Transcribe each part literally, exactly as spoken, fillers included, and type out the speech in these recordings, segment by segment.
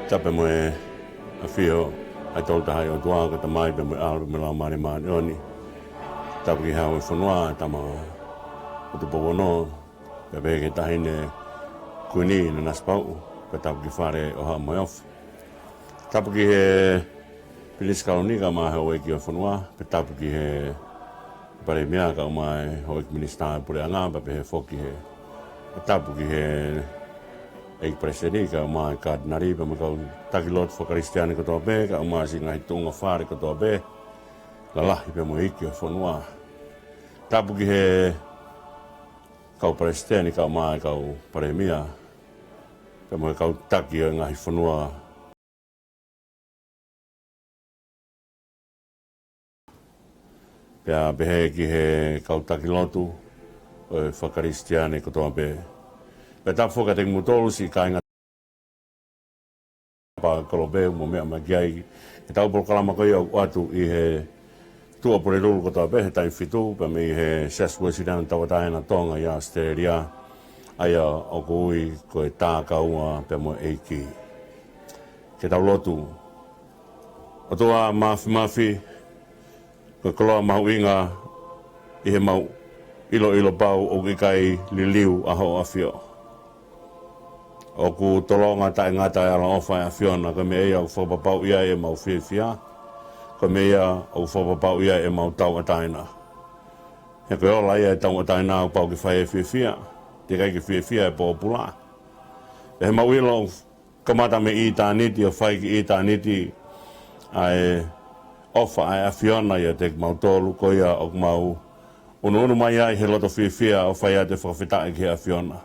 Tapu mo e ʻafio ʻa e Tolu Tahaʻi ʻOtua, ko e Tamai pea mo e ʻAlo pea mo e Laumālie Māʻoniʻoni. Tapu ki he Hau ʻo e fonua, Tama ʻo Tupou Ono, pea pehē ki he Taʻahine Kuini Nanasipauʻu, pea tapu ki Fale ʻo Haʻa Moheofo. Tapu ki he Pilinisi Kalouni kae ʻumaʻā e houʻeiki ʻo e fonua, pea tapu ki he Palēmia kae ʻumaʻā e houʻeiki minisitā ʻo e puleʻanga, pea pehē foki he, pea tapu ki he ʻEiki Palesiteni kae ʻumaʻā e Katinali, pea mo e kau taki lotu fakakalisitiane kotoa pē, kae ʻumaʻā siʻi ngaahi tuʻunga fale kotoa pē, lalahi pea mo e iiki ʻo e fonua. Tapu ki he kau Palesiteni kae ʻumaʻā e kau Palēmia, pea mo e kau taki ʻo e ngaahi fonua. Pea pehē ki he kau taki lotu ʻo e fakakalisitiane kotoa pē. Pea tapu foki kiate kimoutolu siʻi kāinga pea kolope mo meʻa mai ki ai. Ko ʻetau polokalama ko ia ʻoku ʻoatu ʻi he Tuʻapulelulu kotoa pē he taimi fitu, pea mei he Siasi Uēsiliana Tauʻatāina ʻo Tonga ʻi ʻAositelēlia, ʻa ia ʻoku ui ko e Tākaua pea mo e ʻEiki. Ke tau lotu. ʻOtua Māfimafi, ko e koloa mahuʻinga ʻi heʻemau ʻiloʻilo pau ʻoku ʻikai liliu ʻa hoʻo ʻAfio. ʻOku tolonga taʻengata e ʻaloʻofa ʻa e ʻAfiona, ko e meʻa ia ʻoku fakapapauʻi ai ʻemau fiefia, ko e meʻa ia ʻoku fakapapauʻi ai ʻemau tauʻatāina. He ko e ola ia ʻo e tauʻatāina ʻoku pau ke fai ai e fiefia, teʻeki ai ke fiefia e pōpula. Pea heʻemau ʻilo ʻoku kamata mei ʻitāniti ʻo fai ki ʻitāniti ʻa e ʻofa ʻa e ʻAfiona ʻiate kimautolu, ko ia ʻoku mau ʻunuʻunu mai ai he loto fiefia ʻo fai atu e fakafetaʻi ki he ʻAfiona.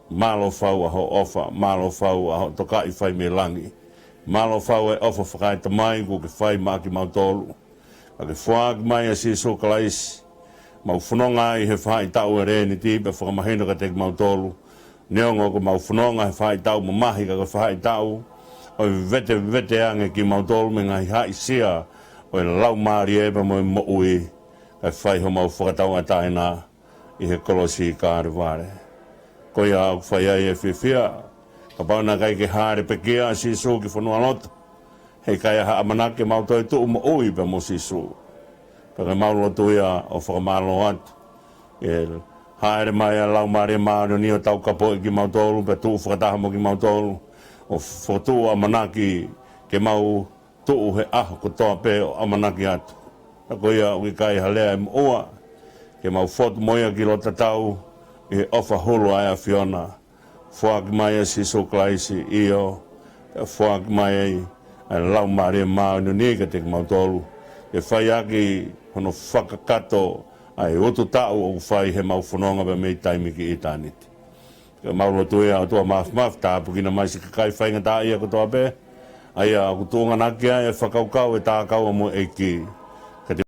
Mālō fau ʻa hoʻo ʻofa, mālō fau ʻa hoʻo tokaʻi fai mei langi. Mālō fau e ʻofa fakaetamai kuo ke fai maʻa kimautolu. Ka ke foaki mai ʻa Sīsū Kalaisi, mau fononga ai he faʻahitaʻu ʻo e Leniti, pea fakamahino kiate kimautolu. Neongo ko ʻemau fononga he faʻahitaʻu mamahi, ka ko e faʻahitaʻu ʻo e vetevete ange kimautolu mei he ngaahi haʻisia ʻo e Laumālie pea mo e moʻui, kae fai homau fakatauʻatāina ʻi he kolosi Kalevale. Ko ia ʻoku fai ai e fiefia, kapau naʻe ʻikai ke hāʻele pekia ʻa Sīsū ki fonualoto, heʻikai ha ʻamanaki ke mau toe tuʻu moʻui pea mo Sīsū. Pea ko ʻemau lotu ia ʻo fakamālō atu. ʻE hāʻele mai ʻa e Laumālie Māʻoniʻoni ʻo taukapoʻi kimautolu, pea tuʻu fakataha mo kimautolu, ʻo fokotuʻu ʻamanaki ke mau tuʻu he ʻaho kotoa pē ʻo ʻamanaki atu. Ka ko ia ʻoku ʻikai ha lea ʻe moʻua, ke mau fotu mo ia ki loto tatau ʻi he ʻofa hulu ʻa e ʻAfiona. Foaki mai ʻa Sīsū Kalaisi, ʻio, pea foaki mai ai ʻa e Laumālie Māʻoniʻoni kiate kimautolu, ke fai ʻaki hono fakakakato ʻa e ututaʻu ʻoku fai heʻemau fononga pea mei taimi ki ʻitāniti. Ko ʻemau lotu ia, ʻOtua Māfimafi, tāpuekina mai siʻi kakai faingataʻaʻia kotoa pē, ʻa ia ʻoku tuʻunga ʻaki ai e fakakaukau ʻo e Tākaua mo e ʻEiki, kiate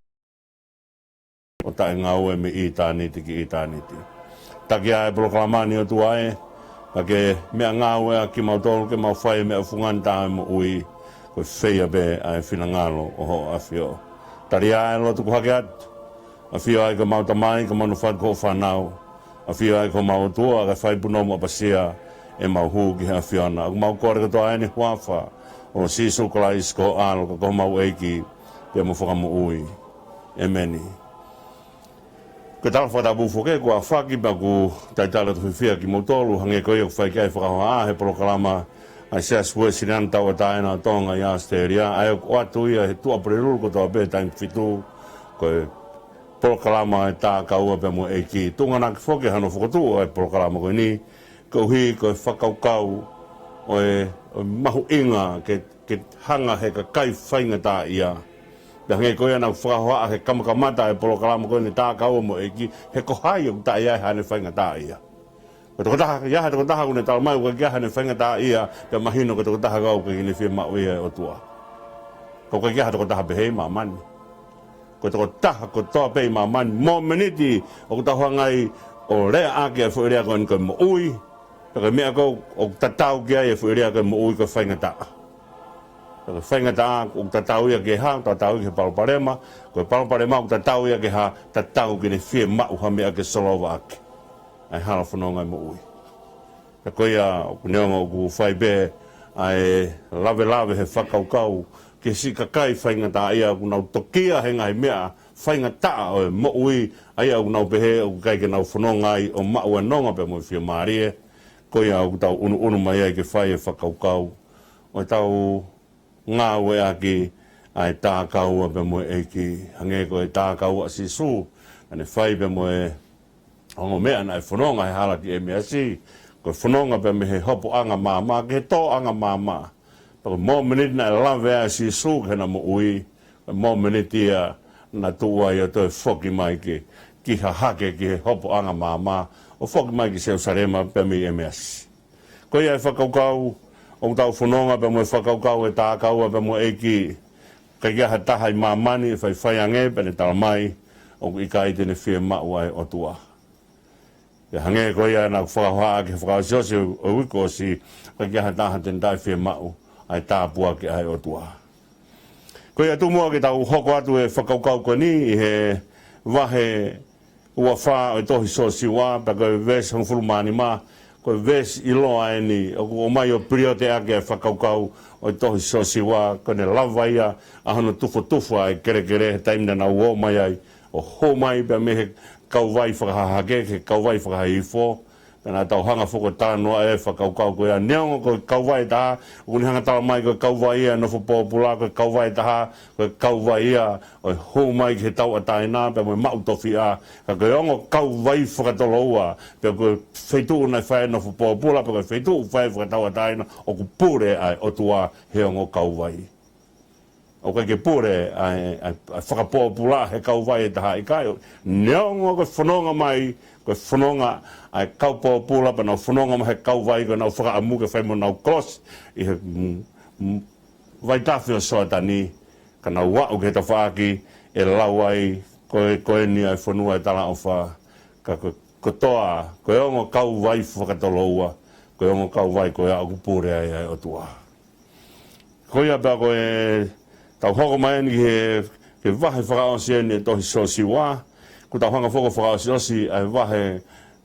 ʻo taʻengaue mei ʻitāniti ki ʻitāniti. Taki ʻa e polokalama ni, ʻOtua ē, ka ke meʻangāueʻaki kimautolu ke mau fai e meʻa fungani taha ʻo e moʻui, ko e feia pē ʻa e finangalo ʻo hoʻo ʻAfio. Tali ʻa e lotu ʻoku hake atu. ʻAfio ai ko homau Tamai, ko homau Fatu, ko hoʻo fānau. ʻAfio ai ko homau ʻOtua, kae fai punou mo ʻapasia ʻemau hū ki he ʻAfiona. ʻOku mau kole kotoa eni he huafa ʻo Sīsū Kalaisi ko ho ʻAlo, ka ko homau ʻEiki pea mo Fakamoʻui. ʻEmeni. Ko e tala fakatapu foki ʻoku ʻafaki pea ʻoku talitali atu fiefia kimoutolu, hangē ko ia ʻoku fai ki ai e fakahohaʻa he polokalama ʻa e Siasi Uēsiliana Tauʻatāina ʻo Tonga ʻi ʻAositelēlia, ʻa ia ʻoku ʻoatu ia he Tuʻapulelulu kotoa pē taimi fitu, ko e polokalama ʻo e Tākaua pea mo e ʻEiki. Tuʻunga ʻaki foki hano fokotuʻu ʻa e polokalama ko eni, koeʻuhi ko e fakakaukau ʻo e, ʻo e mahuʻinga ke, ke hanga he kakai faingataʻaʻia. Pea hangē ko ia naʻa ku fakahohaʻa he kamakamata e polokalama ko eni, Tākaua mo e ʻEiki, he ko hai ʻoku taʻe ʻi ai haʻane faingataʻaʻia. Ko e tokotaha, ʻi ai ha tokotaha ʻoku ne talamai ʻoku ʻikai ke ʻi ai haʻane faingataʻaʻia, pea mahino ko e tokotaha ʻoku ʻikai ke ne fiemaʻu ia ʻe he ʻOtua. Ka ʻoku ʻikai ke ʻi ai ha tokotaha pehē ʻi māmani. Ko e tokotaha kotoa pē ʻi māmani, mōmeniti ʻoku tau hanga ai ʻo leaʻaki e foʻi lea ko eni ko e moʻui, pea ko e meʻa ko ē ʻoku tatau ki ai e foʻi lea ko e moʻui ko e faingataʻa. Pea ko e faingataʻa ʻoku tatau ia ki he hā? Tatau ia ki he palopalema. Ko e palopalema ʻoku tatau ia ki he hā? Tatau ki heʻene fiemaʻu ha meʻa ke solova ʻaki ʻa e hala fononga ʻo e moʻui. Pea ko ia ʻoku, neongo ʻoku fai pē ʻa e lavelave he fakakaukau ki he siʻi kakai faingataʻaʻia ʻoku nau tokia he ngaahi meʻa faingataʻa ʻo e moʻui, ʻa ia ʻoku nau pehē ʻoku ʻikai ke nau fononga ai ʻo maʻu e nonga pea mo e fiemālie. Ko ia ʻoku tau ʻunuʻunu mai ai ke fai e fakakaukau ʻo e tau ngāueʻaki ʻa e tā kaua pea mo e ʻEiki, hangē ko e tā kaua ʻa Sīsū, naʻa ne fai pea mo e ongo meʻa naʻe fononga he hala ki ʻEmeasi, ko e fononga pea mei he hopoʻanga māmā ki he tōʻanga māmā. Pea ko e mōmeniti naʻe lave ai ʻa Sīsū ki heʻena moʻui, ko e mōmeniti ia naʻa tuʻu ai ʻo toe foki mai ki, ki hahake ki he hopoʻanga māmā, ʻo foki mai ki Selusalema pea mei ʻEmeasi. Ko ia e fakakaukau ʻoku tau fononga pea mo e fakakaukau e tā kaua pea mo e ʻEiki. ʻIkai ke ʻi ai ha taha ʻi māmani ʻe faifai ange pea ne tala mai ʻoku ʻikai te ne fiemaʻu ʻa e ʻOtua. Pea hangē ko ia naʻa ku fakahohaʻa ki he fakaʻosiʻosi ʻo e uike kuo ʻosi, ʻikai ke ʻi ai ha taha te ne taʻefiemaʻu ʻa e tāpuaki ʻa e ʻOtua. Ko ia tuʻu muʻa ke tau hoko atu e fakakaukau ko eni ʻi he vahe ua fā ʻo e tohi Siosiua, pea ko e veesi hongofulu mā nima, ko e veesi ʻiloa eni, ʻoku ʻomai ʻo piliote ʻaki e fakakaukau ʻo e tohi Siosiua, ko ʻene lava ia ʻa hono tufotufa e kelekele he taimi naʻa nau ō mai ai, ʻo hū mai pea mei he kauvai fakahahake ki he kauvai fakahihifo, pea naʻa tau hanga foki ʻo talanoa e fakakaukau ko ia, neongo ko e kauvai ʻe taha, ʻoku ne hanga tala mai ko e kauvai ia nofo pōpula, ko e kauvai ʻe taha, ko e kauvai ia ʻo e hū mai ki he tauʻatāina pea mo e maʻu tofiʻa, ka ko e ongo kauvai fakatoloua, pea ko e feituʻu naʻe fai ai e nofo pōpula, pea ko e feituʻu fai fakatauʻatāina, ʻoku pule ʻa e ʻOtua he ongo kauvai. ʻOku ʻikai ke pule ʻa e, ʻa e, ʻa e fakapōpula he kauvai ʻe taha, ʻikai. Neongo ko e fononga mai, ko e fononga ʻa e kau pōpula, pea nau fononga mai he kauvai, ko ʻenau fakaʻamu ke fai mo ʻenau kolosi ʻi he, mm, mm, vaitafe ʻo Soatani, ka nau aʻu ki he tafaʻaki ʻe lau ai ko e, ko eni ʻa e fonua ʻo e talaʻofa, ka ko, kotoa, ko e ongo kauvai fakatoloua, ko e ongo kauvai ko ia ʻoku pule ai ʻa e ʻOtua. Ko ia pea ko e tau hoko mai eni ki he, ki he vahe fakaʻosi eni e tohi Siosiua, ʻoku tau hanga foki ʻo fakaʻosiʻosi ʻa e vahe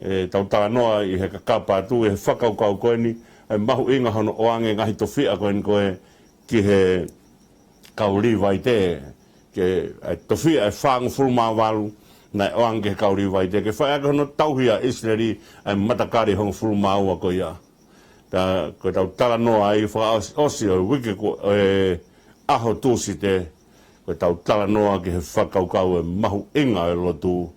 ʻe tau talanoa ʻi he kakapa atu ʻi he fakakaukau ko eni, ʻa e mahuʻinga hono ʻoange ngaahi tofiʻa ko eni ko e ki he kau Līvaite, ke, ʻa e tofiʻa ʻe fāngofulu mā valu naʻe ʻoange ki he kau Līvaite, ke fai ʻaki hono tauhi ʻa ʻIsileli ʻa e matakali hongofulu mā ua ko ia. Pea ko e tau talanoa ai fakaʻosiʻosi ʻo e uike ko e ʻaho Tūsite, ko e tau talanoa ki he fakakaukau e mahuʻinga e lotu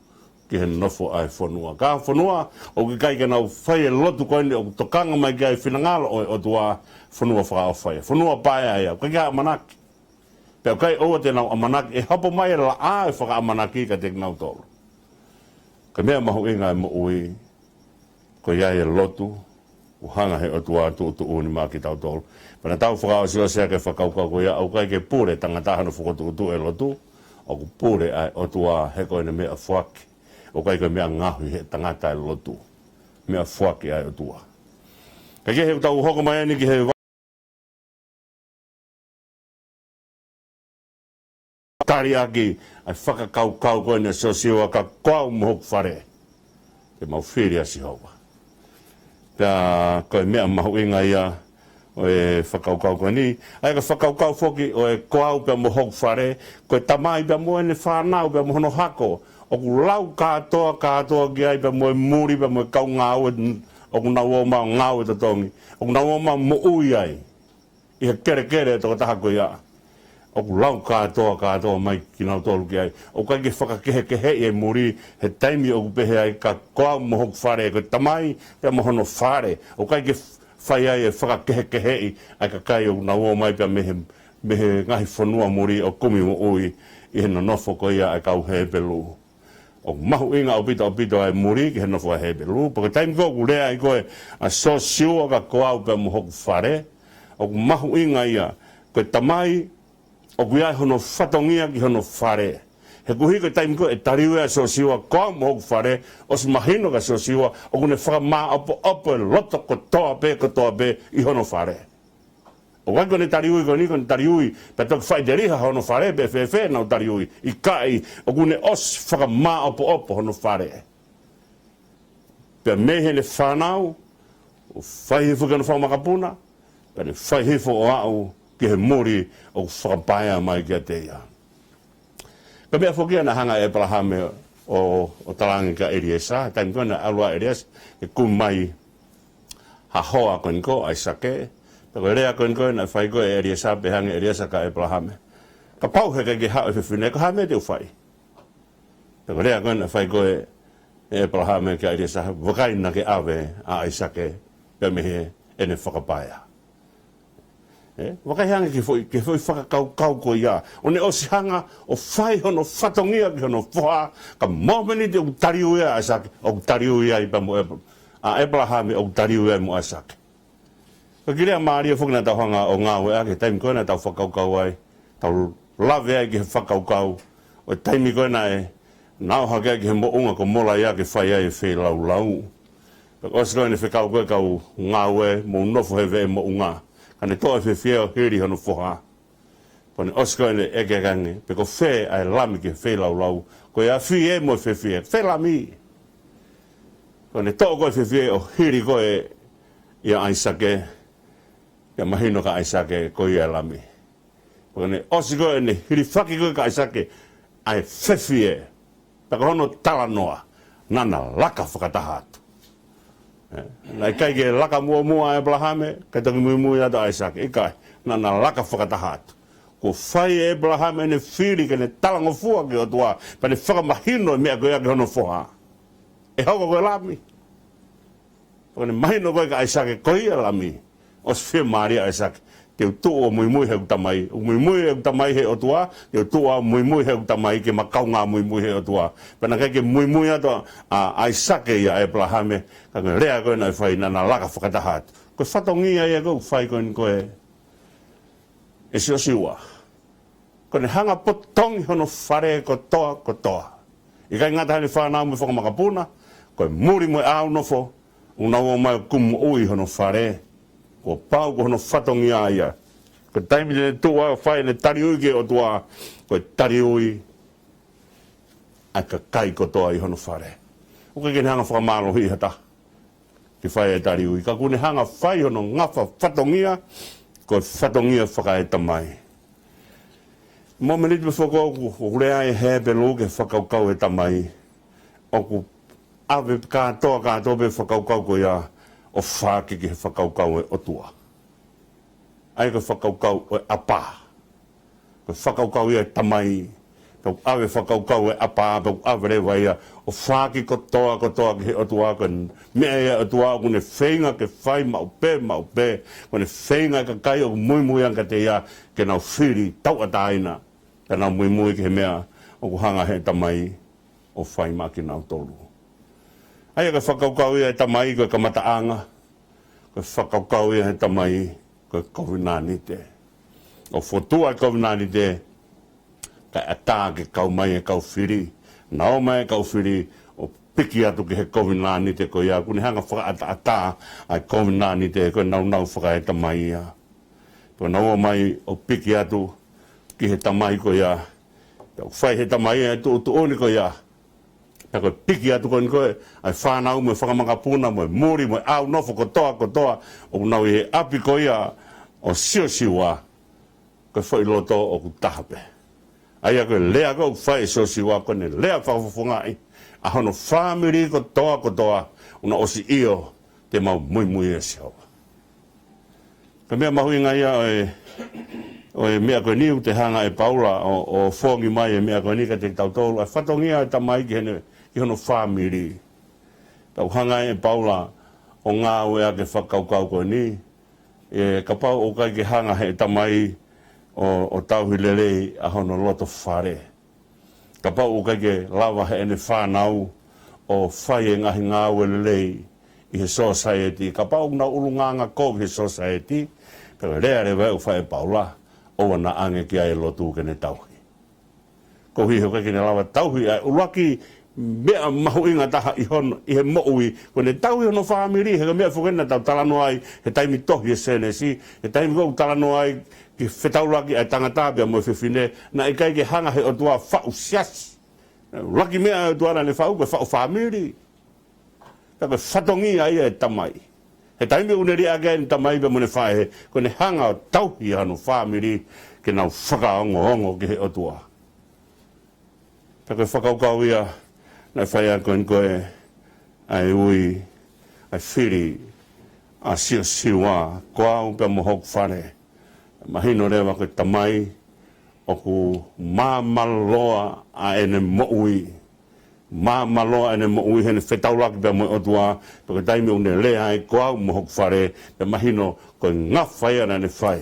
ki he nofo ʻa e fonua. Ka fonua, ʻoku ʻikai ke nau fai e lotu ko eni ʻoku tokanga mai ki ai e finangalo ʻo e ʻOtua, fonua fakaʻofa ia. Fonua paea ia, ʻoku ʻikai ke ʻamanaki. Pea ʻoku ʻikai ʻoua te nau ʻamanaki, ʻe hopo mai e laʻā e fakaʻamanaki kiate kinautolu. Ko e meʻa mahuʻinga e moʻui, ko ia e lotu, ʻoku hanga he ʻOtua ʻo tuʻutuʻuni maʻa kitautolu. Pea naʻa tau fakaʻosiʻosi ʻaki e fakakaukau ko ia, ʻoku ʻikai ke pule tangata hono fokotuʻutuʻu e lotu, ʻoku pule ʻa e ʻOtua he ko ʻene meʻafoaki. ʻOku ʻikai ko e meʻa ngaohi he tangata e lotu. Meʻafoaki ʻa e ʻOtua. Ka ke he tau hoko mai eni ki he tali ʻaki ʻa e fakakaukau ko eni ʻa Siosiua ka ko au mo hoku fale, te mau fili ʻa Sihova. Pea ko e meʻa mahuʻinga ia ʻo e fakakaukau ko eni. ʻA ia ko e fakakaukau foki ʻo e ko au pea mo hoku fale, ko e tamai pea mo ʻene fānau pea mo hono hako, ʻoku lau kātoa, kātoa ki ai pea mo e muli pea mo e kau ngāue, ʻoku nau ō mai ʻo ngāue totongi, ʻoku nau ō mai ʻo moʻui ai ʻi he kelekele ʻo e tokotaha ko ia. ʻOku lau kātoa, kātoa mai kinautolu ki ai. ʻOku ʻikai ke fakakehekeheʻi e muli he taimi ʻoku pehē ai ka ko au mo hoku fale, ko e tamai pea mo hono fale. ʻOku ʻikai ke fai ai e fakakehekeheʻi ʻa e kakai ʻoku nau ō mai pea mei he, mei he ngaahi fonua muli ʻo kumi moʻui ʻi he nonofo ko ia ʻa e kau Hepelū. ʻOku mahuʻinga ʻaupito, ʻaupito ʻa e muli ki he nofo ʻa e Hepelū. Pea ko e taimi ko ē ʻoku lea ai ko ē ʻa Siosiua ka ko au pea mo hoku fale, ʻoku mahuʻinga ia. Ko e tamai, ʻoku ʻi ai hono fatongia ki hono fale. He koeʻuhi ko e taimi ko ē ʻe taliui ai ʻa Siosiua ko au mo hoku fale, ʻosi mahino kia Siosiua ʻoku ne fakamāʻopoʻopo e loto kotoa pē, kotoa pē ʻi hono fale. ʻOku ʻikai ko ʻene taliui ko eni, ko ʻene taliui pea toki faʻiteliha hono fale pe fēfē ʻenau taliui. ʻIkai, ʻoku ne ʻosi fakamāʻopoʻopo hono fale. Pea mei heʻene fānau, ʻo fai hifo ki hono fanga makapuna, Pea ne fai hifo ʻo aʻu ki he muli ʻoku fakapaea mai kiate ia. Ko e meʻa foki ia naʻe hanga ʻe ʻĒpalahame ʻo, ʻo talaange kia ʻEliesa, taimi ko ē naʻe ʻalu ai ʻa ʻEliesa ke kumi mai ha hoa ko eni ko ʻAisake. Pea ko e lea ko eni ko ē naʻe fai ko ē ʻe ʻEliesa, pehē ange ʻe ʻEliesa kia ʻĒpalahame, kapau he ʻikai ke haʻu e fefine, ko e hā e meʻa te u fai? Pea ko e lea ko ē naʻe fai ko ē ʻe ʻĒpalahame kia ʻEliesa, vakai naʻa ke ʻave ʻa ʻAisake pea mei heʻene fakapaea. ʻE, vakai ange ki he foʻi, ki he foʻi fakakaukau ko ia. ʻO ne ʻosi hanga ʻo fai hono fatongia ki hono foha, ka mōmeniti ʻoku taliui ai ʻa ʻAisake, ʻoku taliui ai pea mo ʻĒpa-, ʻa ʻĒpalahame ʻoku taliui ai mo ʻAisake. Ko e kiʻi lea mālie foki naʻa tau hanga ʻo ngāueʻaki he taimi ko ē naʻa tau fakakaukau ai, tau lave ai ki he fakakaukau ʻo e taimi ko ē naʻe nau hake ai ki he moʻunga ko Molaia ke fai ai e feilaulau. Pea ʻosi ko ē ʻene fekau ko ē kau ngāue, mou nofo he veʻe moʻunga. Ka ne toʻo e fefie ʻo hili hono foha. Pea ne ʻosi ko ē ʻene ʻeke ange, pe ko fē ʻa e lami ki he feilaulau, ko e afi ē mo e fefie, fē lami? Pea ne toʻo ko ē e fefie ʻo hili ko ē ia ʻAisake, pea mahino kia ʻAisake ko ia e lami. Pea ne ʻosi ko ē ʻene hilifaki ko ē kia ʻAisake ʻa e fefie, pea ko hono talanoa, naʻa na laka fakataha atu. ʻE, naʻe ʻikai ke laka muʻomuʻa ʻa ʻĒpalahame, kae toki muimui atu ʻa ʻAisake, ʻikai, naʻa na laka fakataha atu. Kuo fai ʻe ʻĒpalahame ʻene fili ke ne talangofua ki he ʻOtua, pea ne fakamahino e meʻa ko ia ki hono foha. ʻE hoko ko e lami. Pea ne mahino ko ē kia ʻAisake ko ia e lami. ʻOsi fiemālie ʻa ʻAisake, te u tuʻu ʻo muimui heʻeku tamai. ʻOku muimui ʻeku tamai he ʻOtua, te u tuʻu ʻo muimui heʻeku tamai ke ma kaungā muimui he ʻOtua. Pea naʻe ʻikai ke muimui atu ʻa, ʻa ʻAisake ʻia ʻĒpalahame, ka ko e lea ko ē naʻe fai, naʻa na laka fakataha atu. Ko e fatongia ia ko ē ʻoku fai ko eni ko ē ʻe Siosiua. Ko ʻene hanga ʻo potongi hono fale kotoa kotoa. ʻIkai ngata heʻene fānau mo e fanga makapuna, ko e muli mo e ʻāunofo, ʻoku nau ō mai ʻo kumi moʻui hono fale. Kuo pau ko hono fatongia ia. Ko e taimi te ne tuʻu ai ʻo fai ʻene taliui ki he ʻOtua, ko e taliui ʻa e kakai kotoa ʻi hono fale. ʻOku ʻikai ke ne hanga ʻo fakamālohiʻi ha taha ke fai e taliui, ka kuo ne hanga ʻo fai hono ngafa fatongia, ko e fatongia fakaetamai. Mōmeniti pē foki ʻoku, ʻoku lea ai e Hepelū ki he fakakaukau e tamai, ʻoku ʻave kātoa, kātoa pē fakakaukau ko ia ʻo faaki ki he fakakaukau e ʻOtua. ʻA ia ko e fakakaukau ʻo e ʻapa. Ko e fakakaukau ia e tamai. Pea ʻoku ʻave fakakaukau e ʻapa, pea ʻoku ʻave leva ia ʻo faaki kotoa, kotoa ki he ʻOtua, ko e meʻa ia e ʻOtua ʻoku ne feinga ke fai maʻu pē, maʻu pē, ʻoku ne feinga e kakai ʻoku muimui ange kiate ia ke nau fili tauʻatāina, ke nau muimui ki he meʻa ʻoku hanga he tamai ʻo fai maʻa kinautolu. ʻA ia ko e fakakaukau ia e tamai ko e kamataʻanga, ko e fakakaukau ia he tamai ko e kovinānite. ʻO fokotuʻu e kovinānite, kae ʻatā ke kau mai e kau fili. Na ō mai e kau fili ʻo piki atu ki he kovinānite ko ia, kuo ne hanga ʻo fakaʻataʻatā ʻa e kovinānite, ko e nāunau fakaetamai ia. Pea na ō mai ʻo piki atu ki he tamai ko ia. Pea ʻoku fai he tamai ia e tuʻutuʻuni ko ia. Pea ko e piki atu ko eni ko ē ʻa e fānau mo e fanga makapuna mo e muli mo e ʻāunofo kotoa kotoa ʻoku nau ʻi he ʻapi ko ia ʻo Siosiua, ko e foʻi loto ʻoku taha pē. ʻA ia ko e lea ko ē ʻoku fai ʻe Siosiua ko ʻene lea fakafofongaʻi ʻa hono fāmili kotoa kotoa, ʻoku na ʻosi ʻio te mau muimui ʻia Sihova. Ko e meʻa mahuʻinga ia ʻo e, ʻo e meʻa ko eni ʻoku toe hanga ʻe Paula ʻo, ʻo foki mai e meʻa ko eni kiate kitautolu, ʻa e fatongia e tamai ki heʻene, ki hono fāmili. Pea ʻoku hanga ʻe Paula ʻo ngāueʻaki e fakakaukau ko eni, ʻe, kapau ʻoku ʻikai ke hanga he tamai ʻo, ʻo tauhi lelei ʻa hono loto fale. Kapau ʻoku ʻikai ke lava heʻene fānau ʻo fai e ngaahi ngāue lelei ʻi he sōsaieti, kapau ʻoku nau ʻulungaanga kovi he sōsaieti, pea lea leva ʻoku fai ʻe Paula, ʻoua naʻa ʻange ki ai e lotu ke ne tauhi. Koeʻuhi he ʻoku ʻikai ke ne lava tauhi ʻa e ʻuluaki meʻa mahuʻinga taha ʻi hono, ʻi he moʻui, ko ʻene tauhi hono fāmili, he ko e meʻa foki eni naʻa tau talanoa ai he taimi tohi e Sēnesi, he taimi ko ē ʻoku talanoa ai ki he fetaulaki ʻa e tangata pea mo e fefine, naʻe ʻikai ke hanga he ʻOtua ʻo faʻu siasi. ʻUluaki meʻa ʻa e ʻOtua naʻa ne faʻu, ko e faʻu fāmili. Ka ko e fatongia ia e tamai. He taimi ʻoku ne liʻaki ai ʻene tamai pea mo ʻene faʻē, ko ʻene hanga ʻo tauhi hano fāmili ke nau fakaongoongo ki he ʻOtua. Pea ko e fakakaukau ia naʻe fai ʻaki eni ko ē ʻa e ui, ʻa e fili ʻa Siosiua, ko au pea mo hoku fale. Mahino leva ko e tamai ʻoku māmāloa ʻa ʻene moʻui. Māmāloa ʻene moʻui heʻene fetaulaki pea mo e ʻOtua, pea ko e taimi ʻoku ne lea ai ko au mo hoku fale, pea mahino ko e ngafa ia naʻa ne fai.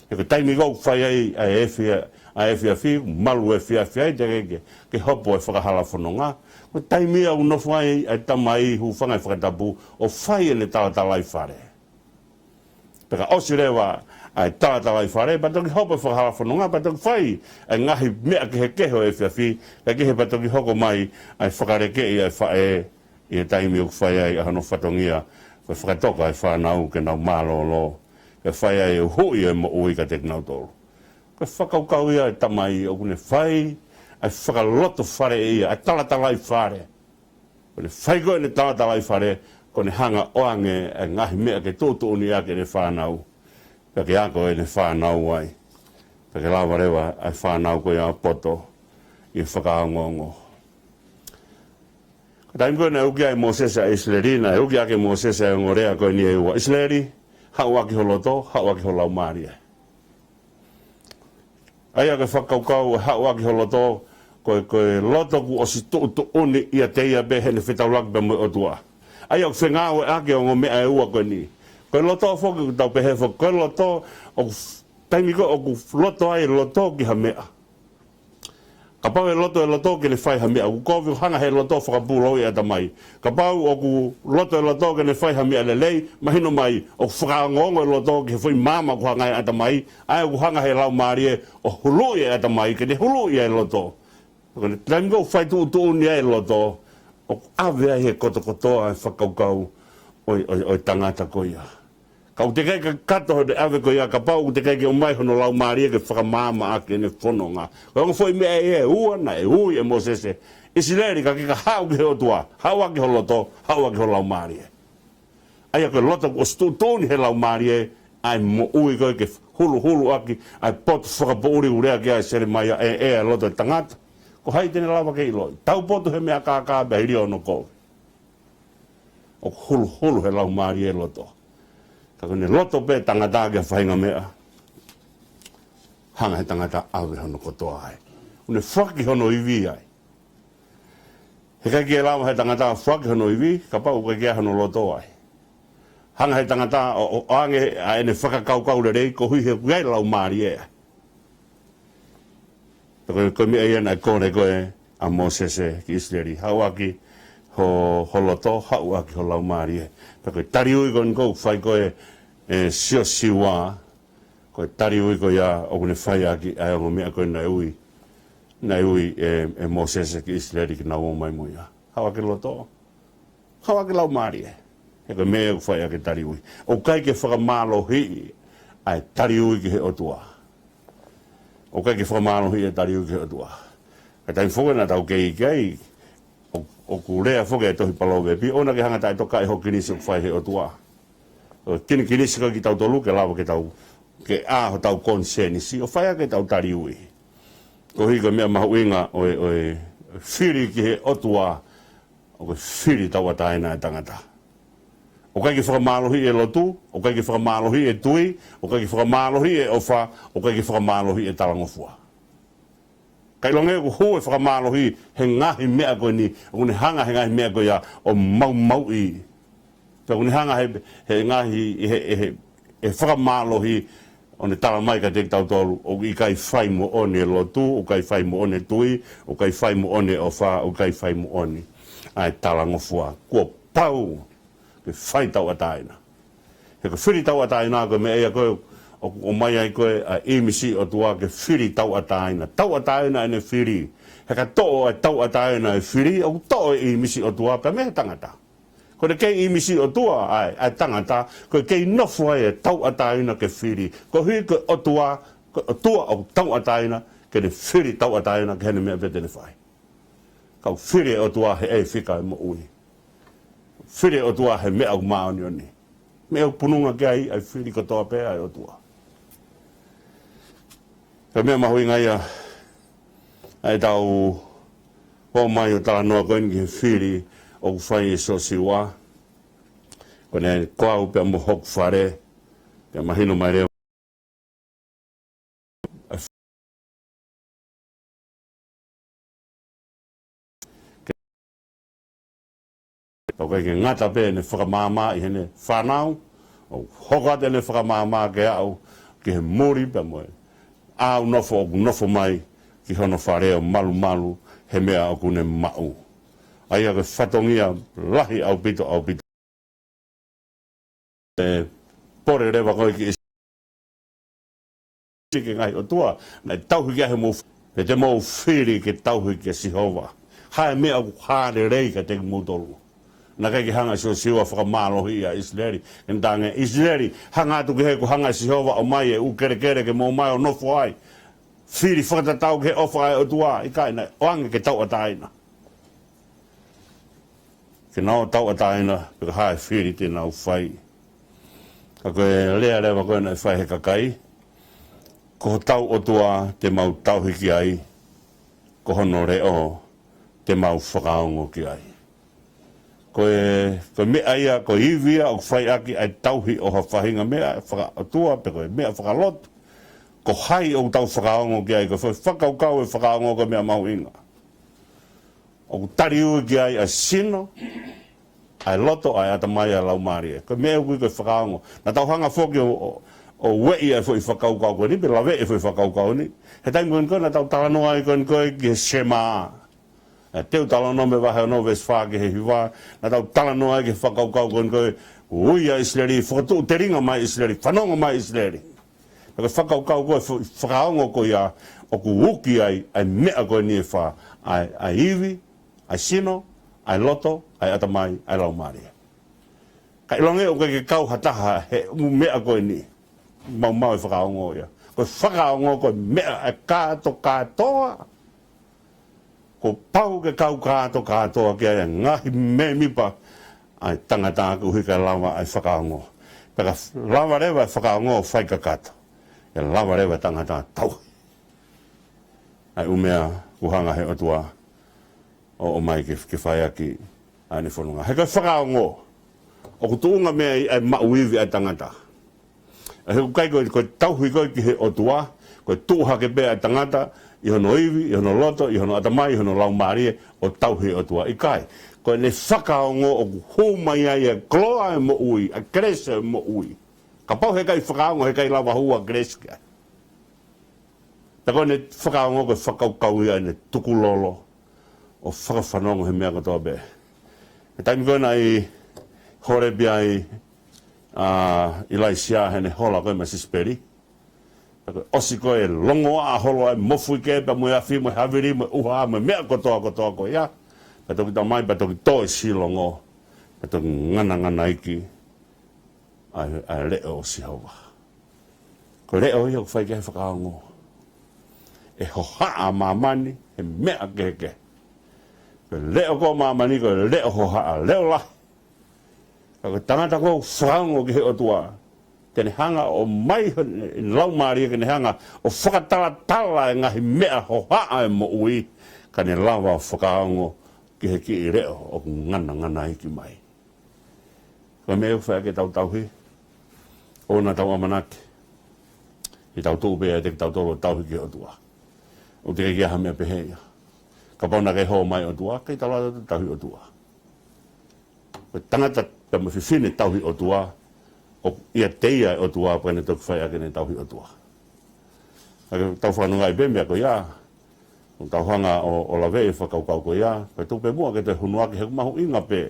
He ko e taimi ʻoku fai ai ʻa e efi-, ʻa e efiafi, malu efiafi ai, teʻeki ke, ke hopo e fakahala fononga. Ko e taimi ia ʻoku nofo ai ʻa e tamai, hūfanga he fakatapu, ʻo fai ʻene talatalaifale. Pea ka ʻosi leva ʻa e talatalaifale, pea toki hopo e fakahala fononga, pea toki fai ʻa e ngaahi meʻa kehekehe ʻo e efiafi, kae kehe pea toki hoko mai ʻa e fakalekeʻi ʻa e faʻē ʻi he taimi ʻoku fai ai ʻa hono fatongia, ko e fakatoka e fānau ke nau mālōlō, ke fai ai e uhuʻi e moʻui kiate kinautolu. Ko e fakakaukau ia ʻa e tamai ʻoku ne fai ʻa e fakalotofale ʻe ia, ʻa e talatalaifale. Ko ʻene fai ko ē ʻene talatalaifale, ko ʻene hanga ʻo ʻoange e ngaahi meʻa ke tuʻutuʻuni ʻaki ʻene fānau. Pea ke ako ʻene fānau ai. Pea ke lava leva ʻa e fānau ko ia ʻo poto ʻi he fakaongoongo. Ko e taimi ko ē naʻe uki ai ʻe Mōsese ʻa ʻIsileli, naʻe uki ʻaki ʻe Mōsese ʻa e ongo lea ko eni ʻe ua: ʻIsileli, haʻu ʻaki ho loto, haʻu ʻaki ho laumālie. ʻA ia ko e fakakaukau ʻe haʻu ʻaki ho loto, ko e, ko e loto kuo ʻosi tuʻutuʻuni ʻiate ia pē heʻene fetaulaki pea mo e ʻOtua. ʻA ia ʻoku fengāueʻaki e ongo meʻa ʻe ua ko eni. Ko e loto foki ʻoku tau pehē foki, ko e loto ʻoku f-, taimi ko ē ʻoku loto ai e loto ki ha meʻa. Kapau ʻe loto e loto ke ne fai ha meʻa, ʻoku kovi ʻo hanga he loto ʻo fakapūlou ʻa e tamai. Kapau ʻoku loto e loto ke ne fai ha meʻa lelei, mahino mai ʻoku fakaongoongo e loto ki he foʻi maama ʻoku hanga he ʻatamai, ʻa ia ʻoku hanga he laumālie ʻo huluʻi e ʻatamai, ke ne huluʻi ʻa e loto. Ko e taimi ko ē ʻoku fai tuʻutuʻuni ai e loto, ʻoku ʻave ai he kotokotoa e fakakaukau ʻo e, ʻo e, ʻo e tangata ko ia. Ka ʻoku teʻeki ai ke kakato hono ʻave ko ia kapau ʻoku teʻeki ai ke ʻomai hono laumālie ke fakamaama ʻaki ʻene fononga. Ko e ongo foʻi meʻa ʻe ua naʻe ui ʻe Mōsese: ʻIsileli, ka ke ka haʻu ki he ʻOtua, haʻu ʻaki ho loto, haʻu ʻaki ho laumālie. ʻA ia ko e loto kuo ʻosi tuʻutuʻuni he laumālie, ʻa e moʻui ko ē ke huluhulu ʻaki ʻa e potu fakapoʻuli ʻoku lea ki ai ʻa Selemaia, ʻe, ʻe ʻa e loto ʻo e tangata, ko hai te ne lava ke ʻiloʻi? Taupotu he meʻa kākā pea hili hono kovi. ʻOku huluhulu he laumālie e loto. Ka ko ʻene loto pē tangata ki ha faʻahinga meʻa, hanga he tangata ʻave hono kotoa ai. ʻOku ne foaki hono ivi ai. He ʻikai ke lava he tangata foaki hono ivi kapau ʻoku ʻikai ke ʻi ai hono loto ai. Hanga he tangata ʻo, ʻo, ʻo ʻoange ʻa ʻene fakakaukau lelei koeʻuhi he ʻoku ʻi ai e laumālie ai. Pea ko e, ko e meʻa ia naʻe kole ko ē ʻa Mōsese ki ʻIsileli: Haʻu ʻaki ho, ho loto, haʻu ʻaki ho laumālie. Pea ko e tali ui ko eni ʻoku fai ko ē ʻe Siosiua, ko e tali ui ko ia ʻoku ne fai ʻaki ʻa e ongo meʻa ko ē naʻe ui, naʻe ui ʻe, ʻe Mōsese ki ʻIsileli ke nau ō mai mo ia. Haʻu ʻaki e loto, haʻu ʻaki e laumālie. He ko e meʻa ʻoku fai ʻaki e tali ui. ʻOku ʻikai ke fakamālohiʻi ʻa e tali ui ki he ʻOtua. ʻOku ʻikai ke fakamālohiʻi e tali ui ki he ʻOtua. Ka taimi foki naʻa tau kei ʻi ai, ʻo, ʻoku lea foki e tohi Palōvepi, ʻoua naʻa ke hanga ʻo taʻetokaʻi hoʻo kinisi ʻoku fai he ʻOtua. ʻO kinikinisi ko ē kitautolu ke lava ke tau, ke ʻā hotau konisēnisi ʻo fai ʻaki ʻetau tali ui. Koeʻuhi ko e meʻa mahuʻinga ʻo e, ʻo e fili ki he ʻOtua, ʻoku fili tauʻatāina e tangata. ʻOku ʻikai ke fakamālohiʻi e lotu, ʻoku ʻikai ke fakamālohiʻi e tui, ʻoku ʻikai ke fakamālohiʻi e ʻofa, ʻoku ʻikai ke fakamālohiʻi e talangofua. Ka ʻilonga ʻoku hū e fakamālohi he ngaahi meʻa ko eni, ʻoku ne hanga he ngaahi meʻa ko ia ʻo maumauʻi. Pea ʻoku ne hanga he, he ngaahi, he, he, he fakamālohi ʻo ne tala mai kiate kitautolu, ʻoku ʻikai fai moʻoni e lotu, ʻoku ʻikai fai moʻoni e tui, ʻoku ʻikai fai moʻoni e ʻofa, ʻoku ʻikai fai moʻoni ʻa e talangofua. Kuo pau ke fai tauʻatāina. He ko e fili tauʻatāina ko e meʻa ia ko ē ʻoku ʻomai ai ko ē ʻa e ʻīmisi ʻo e ʻOtua ke fili tauʻatāina. Tauʻatāina ʻene fili. He ka toʻo ʻa e tauʻatāina e fili, ʻoku toʻo e ʻīmisi ʻo e ʻOtua pea mei he tangata. Ko ʻene kei ʻīmisi ʻo e ʻOtua ʻa e, ʻa e tangata, ko e kei nofo ai e tauʻatāina ke fili. Koeʻuhi ko e ʻOtua, ko e ʻOtua ʻoku tauʻatāina, ke ne fili tauʻatāina ki heʻene meʻa pē te ne fai. Ka ʻoku fili e ʻOtua he ʻai fika e moʻui. Fili e ʻOtua he meʻa ʻoku māʻoniʻoni. Meʻa ʻoku pununga ki ai ʻa e fili kotoa pē ʻa e ʻOtua. Ko e meʻa mahuʻinga ia ʻa ʻetau ō mai ʻo talanoa ko eni ki he fili ʻoku fai ʻe Siosiua. Ko ʻene, ko au pea mo hoku fale, pea mahino mai leva ʻoku ʻikai ke ngata pē ʻene fakamaama ʻi heʻene fānau, ʻo hoko atu ʻene fakamaama ke aʻu ki he muli pea mo e ʻāunofo ʻoku nofo mai ki hono fale ʻo malumalu he meʻa ʻoku ne maʻu. ʻA ia ko e fatongia lahi ʻaupito, ʻaupito. ʻE pole leva koe ki ʻIsi-, ki he ngaahi ʻotua naʻe tauhi ki ai homou f-, pe te mou fili ke tauhi kia Sihova. Hā e meʻa ʻoku hā lelei kiate kimoutolu? Naʻe ʻikai ke hanga ʻe Siosiua ʻo fakamālohiʻi ʻa ʻIsileli. Ke ne talaange, ʻIsileli, hanga atu ki hē, kuo hanga ʻe Sihova ʻo ʻomai e ʻū kelekele ke mou ō mai ʻo nofo ai. Fili fakatatau ki he ʻofa ʻa e ʻOtua, ʻikai, naʻe ʻoange ke tauʻatāina. Ke nau tauʻatāina, pe ko e hā e fili te nau fai. Ka ko e lea leva ko ē naʻe fai ʻe he kakai, ko hotau ʻOtua te mau tauhi ki ai, ko hono leʻo te mau fakaongo ki ai. Ko e, ko e meʻa ia, ko e ivi ia ʻoku fai ʻaki ʻa e tauhi ʻo ha faʻahinga meʻa fakaʻotua, pe ko e meʻa fakalotu. Ko hai ʻoku tau fakaongo ki ai, ko e fa-, fakakaukau e fakaongo ko e meʻa mahuʻinga. ʻOku taliui ki ai ʻa e sino, ʻa e loto, ʻa e ʻatamai, ʻa e laumālie. Ko e meʻa ʻoku ui ko e fakaongo. Naʻa tau hanga foki ʻo, ʻo, ʻo ueʻi ʻa e foʻi fakakaukau ko eni, pe laveʻi e foʻi fakakaukau ni. He taimi ko eni ko ē naʻa tau talanoa ai ko eni ko ē ki he Sema. ʻA e Teutalonome vahe ono veesi fā ki he hiva, naʻa tau talanoa ai ki he fakakaukau ko eni ko ē, ui ʻa ʻIsileli, fakatuʻu telinga mai ʻIsileli, fanongo mai ʻIsileli. Pea ko e fakakaukau ko ē fo-, fakaongo ko ia, ʻoku uki ai ʻa e meʻa ko eni ʻe fā, ʻa e, ʻa e ivi, ʻa e sino, ʻa e loto, ʻa e ʻatamai, ʻa e laumālie. Ka ʻilonga ʻoku ʻikai ke kau ha taha he ʻū meʻa ko eni, maumau e fakaongo ia. Ko e fakaongo ko e meʻa ʻe kātokātoa. Kuo pau ke kau kātokātoa ki ai ʻa e ngaahi mēmipa ʻa e tangata koeʻuhi kae lava ʻa e fakaongo. Pea ka lava leva e fakaongo ʻo fai kakato, ʻe lava leva e tangata ʻo tauhi ʻa e ʻū meʻa kuo hanga ʻe he ʻOtua ʻo ʻomai ke, ke fai ʻaki ʻa ʻene fononga. He ko e fakaongo, ʻoku tuʻunga mei ai ʻa e maʻu ivi ʻa e tangata. ʻA ia he ʻoku ʻikai ko e, ko e tauhi ko ē ki he ʻOtua, ko e tuʻu hake pē ʻa e tangata ʻi hono ivi, ʻi hono loto, ʻi hono ʻatamai, ʻi hono laumālie ʻo tauhi e ʻOtua, ʻikai. Ko ʻene fakaongo ʻoku hū mai ai ʻa e koloa ʻo e moʻui, ʻa e kelesi ʻo e moʻui. Kapau he ʻikai fakaongo, he ʻikai lava hū ʻa e kelesi ki ai. Pea ko ʻene fakaongo ko e fakakaukau ia ʻene tukulolo ʻo fakafanongo he meʻa kotoa pē. He taimi ko ē naʻe ʻi Holepi ai ʻa ʻIlaisiā heʻene hola ko ē mo Sisipeli. Pea ko e ʻosi ko ē longoaʻa holo ai mofuike pea mo e afi mo e havili mo e ʻuha mo e meʻa kotoa kotoa ko ia. Pea toki talamai pea toki tō e silongo. Pea toki ngananganaiki ʻa e, ʻa e leʻo ʻo Sihova. Ko e leʻo ia ʻoku fai ki ai e fakaongo. ʻE hohaʻa ʻa māmani he meʻa kehekehe. Ko e leʻo ko ē ʻo māmani ko e leʻo hohaʻa, leʻo lahi. Ka ko e tangata ko ē ʻoku fakaongo ki he ʻOtua, te ne hanga ʻo ʻomai hono laumālie ke ne hanga ʻo fakatalatala e ngaahi meʻa hohaʻa ʻo e moʻui, ka ne lava ʻo fakaongo ki he kiʻi leʻo ʻoku ngananganaiki mai. Ko e meʻa ʻoku fai ʻaki ʻetau tauhi, ʻoua naʻa tau ʻamanaki ʻe tau tuʻu pē ʻiate kitautolu ʻo tauhi ki he ʻOtua. ʻOku teʻeki ai ha meʻa pehē ia. Kapau naʻe ʻikai hō mai e ʻOtua, ʻikai talu ʻa e tauhi ʻOtua. Ko e tangata pea mo e fefine tauhi ʻOtua, ʻoku ʻiate ia e ʻOtua pea ne toki fai ʻaki ʻene tauhi ʻOtua. ʻA ia tau fanongo ai pē meʻa ko ia. ʻOku tau hanga ʻo, ʻo laveʻi e fakakaukau ko ia, pea tuku pē muʻa ke toe hū ʻaki he ʻoku mahuʻinga pē.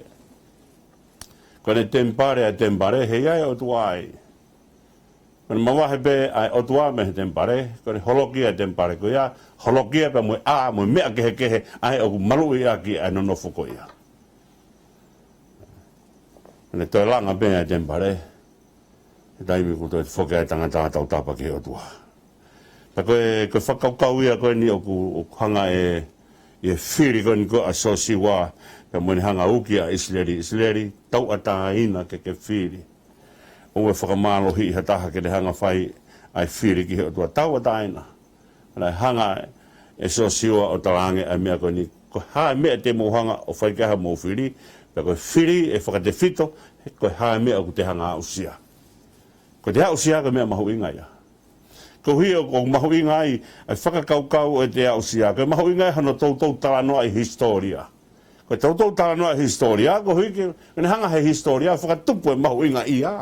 Ko ʻene temipale ʻa e temipale, he ʻe ʻi ai e ʻOtua ai. Ko ʻene mavahe pē ʻa e ʻOtua mei he temipale, ko ʻene holoki ʻa e temipale ko ia, holoki ia pea mo e ʻā, mo e meʻa kehekehe, ʻa ia ʻoku maluʻi ʻaki ʻa e nonofo ko ia. Ko ʻene toe langa pē ʻa e temipale, he taimi kuo toe foki ai e tangata ʻo tautapa ki he ʻOtua. Pea ko e, ko e fakakaukau ia ko eni ʻoku, ʻoku hanga ʻe, ʻe fili ko eni ko ē ʻa Siosiua, pea mo ʻene hanga ʻo uki ʻa ʻIsileli, ʻIsileli, tauʻatāina ke ke fili. ʻoua ʻe fakamālohiʻi ha taha ke ne hanga ʻo fai ʻa e fili ki he ʻOtua. Tauʻatāina. Naʻe hanga ʻe Siosiua ʻo talaange ʻa e meʻa ko eni, ko e hā e meʻa te mou hanga ʻo fai ki ai haʻamou fili, pea ko e fili ʻe fakatefito, ko e hā e meʻa ʻoku te hanga ʻo aʻusia. Ko ʻete aʻusia ko e meʻa mahuʻinga ia. Koeʻuhi ʻoku mahuʻinga ai ʻa e fakakaukau ʻo ʻete aʻusia, ko e mahuʻinga ai hono toutou talanoa ʻi he hisitōlia. Ko e toutou talanoa ʻi he hisitōlia, koeʻuhi ke ne hanga ʻe he hisitōlia ʻo fakatupu e mahuʻingaʻia.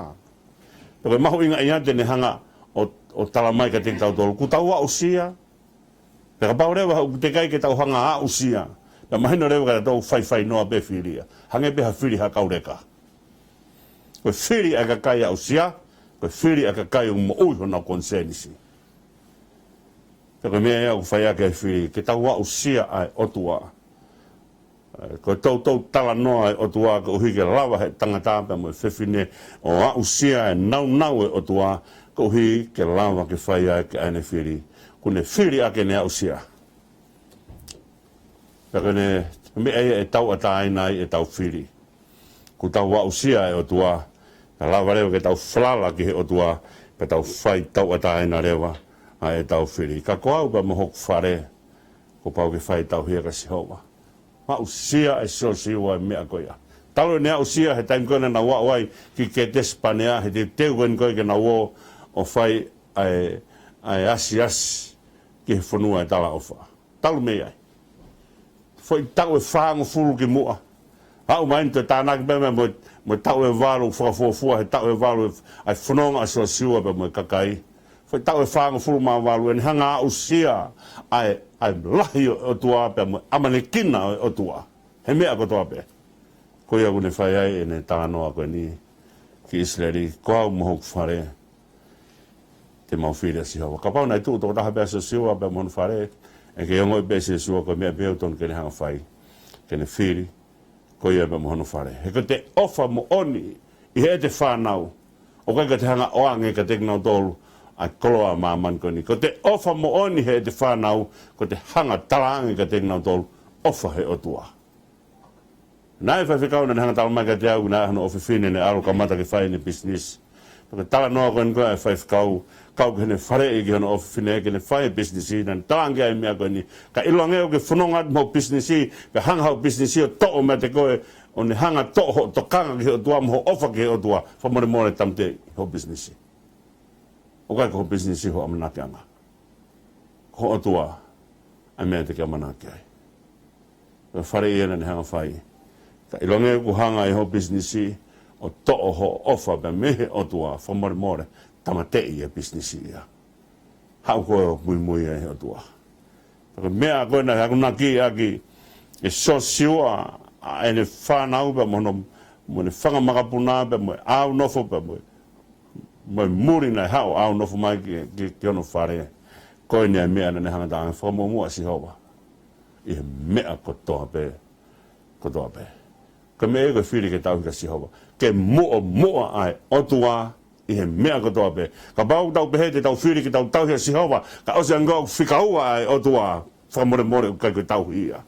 Pea ko e mahuʻingaʻia te ne hanga ʻo, ʻo tala mai kiate kitautolu, kuo tau aʻusia. Pea kapau leva ʻoku teʻeki ai ke tau hanga ʻo aʻusia, pea mahino leva kiate kitautolu faifai noa pē fili ia. Hangē pē ha fili ha kau leka. Ko e fili ʻa e kakai aʻusia, ko e fili ʻa e kakai ʻoku moʻui honau konisēnisi. Pea ko e meʻa ia ʻoku fai ʻaki ʻa e fili, ke tau aʻusia ʻa e ʻOtua. Ko e toutou talanoa ʻa e ʻOtua koeʻuhi ke lava ʻe he tangata pea mo e fefine ʻo aʻusia e nāunau ʻo e ʻOtua, koeʻuhi ke lava ke fai ʻaki ʻa ʻene fili. Kuo ne fili ʻaki ʻene aʻusia. Pea ko e meʻa ia ʻe tauʻatāina ai ʻetau fili. Kuo tau aʻusia ʻa e ʻOtua, pea lava leva ke tau falala ki he ʻOtua, pea tau fai tauʻatāina leva ʻa ʻetau fili. Ka ko au pea mo hoku fale, kuo pau ke fai tauhi ia kia Sihova. Aʻusia ʻe Siosiua e meʻa ko ia. Talu ʻene aʻusia he taimi ko ē naʻa nau aʻu ai ki Kētesi Panea, he teuteu ko eni ko ē ke nau ō ʻo fai ʻa e, ʻa e asiasi ki he fonua ʻo e talaʻofa. Talu mei ai. Foʻi taʻu ʻe fāngofulu ki muʻa. Aʻu mai eni ʻo tānaki pē mo, mo e taʻu ʻe valu, fakafuofua he taʻu ʻe valu ʻa e fononga ʻa Siosiua pea mo e kakai. Foʻi taʻu ʻe fāngofulu mā valu, ʻene hanga ʻo aʻusia ʻa e, ʻa e lahi ʻo e ʻOtua pea mo e ʻamanekina ʻo e ʻOtua he meʻa kotoa pē. Ko ia kuo ne fai ai ʻene talanoa ko eni ki ʻIsileli, ko au mo hoku fale, te mau fili ʻa Sihova. Kapau naʻe tuʻu toko taha pē ʻa Siosiua pea mo hono fale, ʻe kei ongoʻi pē ʻe Siosiua ko e meʻa pē ʻoku totonu ke ne hanga ʻo fai, ke ne fili, ko ia pea mo hono fale. He ko ʻete ʻofa moʻoni ʻi heʻete fānau, ʻoku ʻikai ko ʻete hanga ʻo ʻoange kiate kinautolu ʻa e koloa ʻa māmani ko eni. Ko ʻete ʻofa moʻoni ʻi heʻete fānau, ko ʻete hanga ʻo talaange kiate kinautolu ʻofa he ʻOtua. Naʻe ʻi ai e faifekau naʻa ne hanga ʻo tala mai kiate au, naʻe ʻi ai hano ʻofefine naʻe ʻalu ʻo kamata ke fai ʻene pisinisi. Pea ko e talanoa ko eni ko ē ʻa e faifekau, kau ki heʻene faleʻi ki hono ʻofefine ke ne fai e pisinisi, naʻa ne talaange ʻa e meʻa ko eni. Ka ʻiloange ʻoku ke fononga atu mo hoʻo pisinisi, pea hanga ʻe hoʻo pisinisi ʻo toʻo meiate koe, ʻo ne hanga ʻo toʻo hoʻo tokanga ki he ʻOtua mo hoʻo ʻofa ki he ʻOtua, fakamolemole tāmateʻi hoʻo pisinisi. ʻOku ʻikai ko hoʻo pisinisi hoʻo ʻamanakiʻanga. Ko ho ʻOtua ʻa e meʻa te ke ʻamanaki ai. Ko e faleʻi ia naʻa ne hanga ʻo fai. Ka ʻiloange ʻoku hanga ʻe hoʻo pisinisi ʻo toʻo hoʻo ʻofa pea mei he ʻOtua, fakamolemole, tāmateʻi e pisinisi ia. Haʻu koe ʻo muimui ai he ʻOtua. Ko e meʻa ko ē naʻe akonaki ʻaki ʻe Siosiua ʻa ʻene fānau pea mo hono, mo ʻene fanga makapuna pea mo e ʻāunofo pea mo e, mo e muli naʻe haʻu ʻo ʻāunofo mai ki, ki, ki hono fale. Ko eni ʻa e meʻa naʻa ne hanga ʻo talaange, fakamuʻomuʻa Sihova ʻi he meʻa kotoa pē, kotoa pē. Ko e meʻa ia ko e fili ke tauhi kia Sihova. Ke muʻomuʻa ʻa e ʻOtua ʻi he meʻa kotoa pē. Kapau ʻoku tau pehē te tau fili ke tau tauhi ʻa Sihova, ka ʻosi ange ʻoku fika ua ʻa e ʻOtua, fakamolemole ʻoku ʻikai ko e tauhi ia.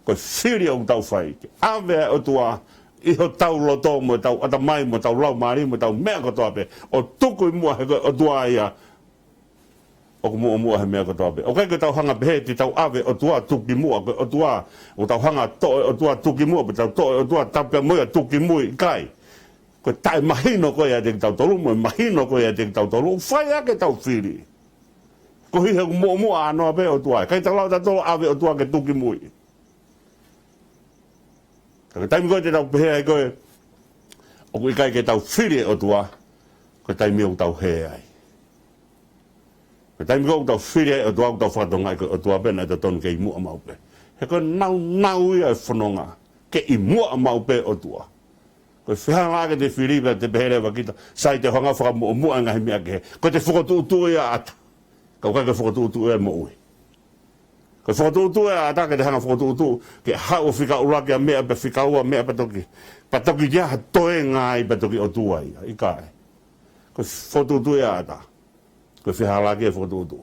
Ko e fili ʻoku tau fai, ke ʻave ʻa e ʻOtua ʻi hotau loto mo ʻetau ʻatamai mo ʻetau laumālie mo ʻetau meʻa kotoa pē, ʻo tuku ʻi muʻa he ko e ʻOtua ia ʻoku muʻomuʻa he meʻa kotoa pē. ʻOku ʻikai ke tau hanga ʻo pehē te tau ʻave ʻOtua tuku ʻi muʻa, ko e ʻOtua, ʻoku tau hanga ʻo toʻo e ʻOtua tuku ʻi muʻa, pe tau toʻo e ʻOtua tapu pē mo ia tuku ʻi mui, ʻikai. Ko e taʻemahino ko ia ʻiate kitautolu, mo e mahino ko ia ʻiate kitautolu, ʻoku fai ʻaki ʻetau fili. Koeʻuhi he ʻoku muʻomuʻa ʻānoa pē ʻOtua. ʻIkai te tau lava tautolu ʻo ʻave ʻOtua ke tuku ʻi mui. Ka ko e taimi ko ē te tau pehē ai ko ē ʻoku ʻikai ke tau fili e ʻOtua, ko e taimi ʻoku tau hē ai. Ko e taimi ko ē ʻoku tau fili ai e ʻOtua, ʻoku tau fakatokangaʻi ko e ʻOtua pē naʻe totonu ke ʻi muʻa maʻu pē. He ko e nāunau ia e fononga, ke ʻi muʻa maʻu pē ʻOtua. Ko e fehālaaki ʻete fili pea te pehē leva kita, sai, te u hanga ʻo fakamuʻomuʻa e ngaahi meʻa kehe. Ko ʻete fokotuʻutuʻu ia ʻa ʻAta. Ka ʻoku ʻikai ko e fokotuʻutuʻu ia e moʻui. Ko e fokotuʻutuʻu ia ʻa ʻAta ke te hanga ʻo fokotuʻutuʻu, ke haʻu ʻo fika ʻuluaki ʻa meʻa pea fika ua meʻa pea toki, pea toki ʻi ai ha toenga ai pea toki ʻOtua ia. ʻIkai. Ko e fokotuʻutuʻu ia ʻa ʻAta. Ko e fehālaaki e fokotuʻutuʻu.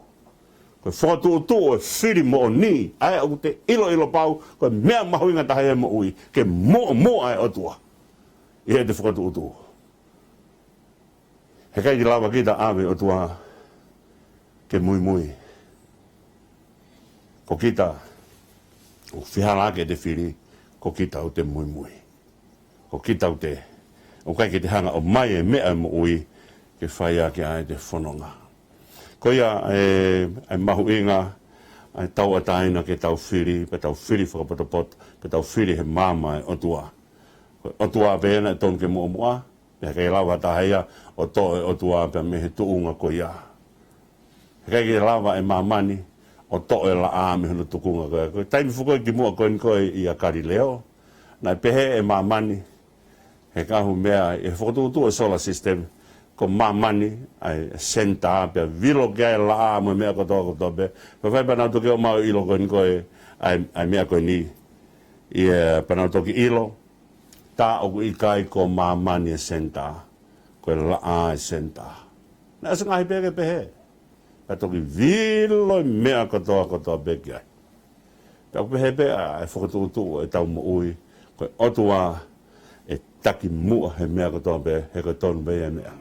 Ko e fokotuʻutuʻu ʻo e fili moʻoni, ʻa ē ʻoku te ʻiloʻilo pau, ko e meʻa mahuʻinga taha ia he moʻui, ke muʻomuʻa e ʻOtua ʻi heʻete fokotuʻutuʻu. Heʻikai ke lava kita ʻave ʻOtua ke muimui. Ko kita, ʻoku fihalaaki ʻete fili, ko kita ʻoku te muimui. Ko kita ʻoku te, ʻoku ʻikai ke te hanga ʻo ʻomai e meʻa moʻui ke fai ʻaki ʻa ʻete fononga. Ko ia e, e mahuʻinga ʻa e tauʻatāina ke tau fili, pea tau fili fakapotopoto, pea tau fili he maama ʻo e ʻOtua. Ko e ʻOtua pē ena ʻe tonu ke muʻomuʻa, pea heʻikai lava ha taha ia ʻo toʻo e ʻOtua pea mei he tuʻunga ko ia. Heʻikai ke lava ʻe māmani ʻo toʻo e laʻā mei hono tukunga ko ia. Ko e taimi foki ko ē kimuʻa ko eni ko ē ʻia Kalileo, naʻe pehē ʻe māmani, he kahu meʻa ʻi he fokotuʻutuʻu ʻo e solar system, ko māmani ʻa e senitā pea vilo ki ai e laʻā mo e meʻa kotoa kotoa pē. Pea fai pea nau toki ō mai ʻo ʻilo ko eni ko ē ʻa e, ʻa e meʻa ko eni. ʻIo, pea nau toki ʻilo, tā ʻoku ʻikai ko māmani e senitā, ko e laʻā e senitā. Naʻe ʻosi ngaahi pē ke pehē. Pea toki vilo e meʻa kotoa kotoa pē ki ai. Pea ʻoku pehē pē ʻa e fokotuʻutuʻu ʻo ʻetau moʻui, ko e ʻOtua ʻe taki muʻa he meʻa kotoa pē, he ko e tonu pē ia e meʻa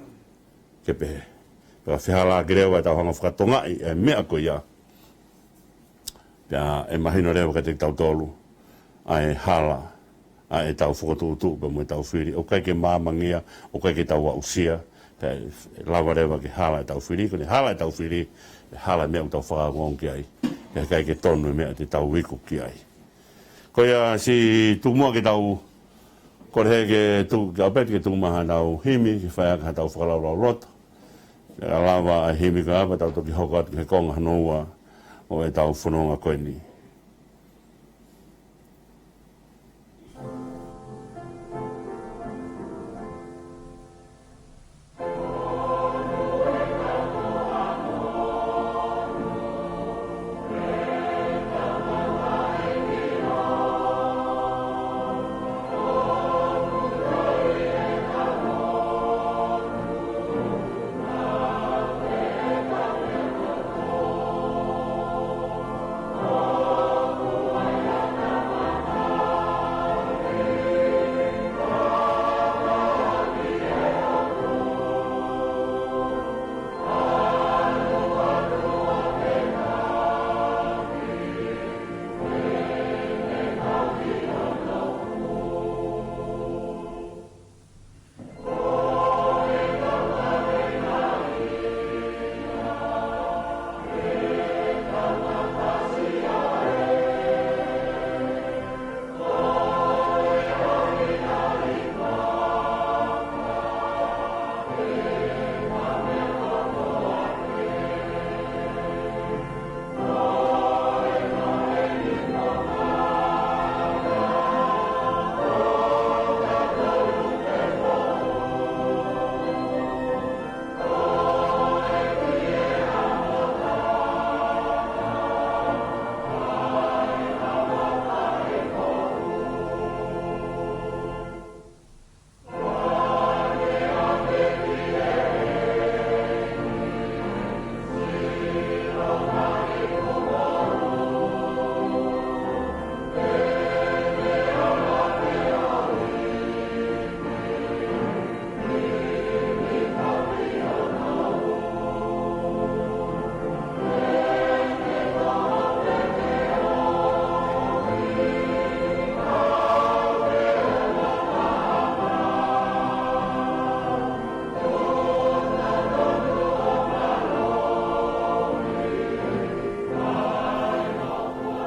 ke pehē. Pea fehālaaki leva ʻetau hanga ʻo fakatongaʻi e meʻa ko ia. Pea ʻe mahino leva kiate kitautolu ʻa e hala ʻa ʻetau fokotuʻutuʻu pea mo ʻetau fili. ʻOku ʻikai ke māmangia, ʻoku ʻikai ke tau aʻusia, pea ʻe lava leva ke hala ʻetau fili. Ko ʻene hala ʻetau fili, ʻe hala e meʻa ʻoku tau fakaongoongo ki ai, pea heʻikai ke tonu e meʻa te tau iku ki ai. Ko ia, siʻi tuku muʻa ke tau, kole hē ke tuku, kia ʻOpeti ke tuku mai haʻanau himi, ke fai ʻaki haʻatau fakalaulauloto. Pea lava ʻa e himi ko ia pea tau toki hoko atu ki he konga hono ua ʻo ʻetau fononga ko eni.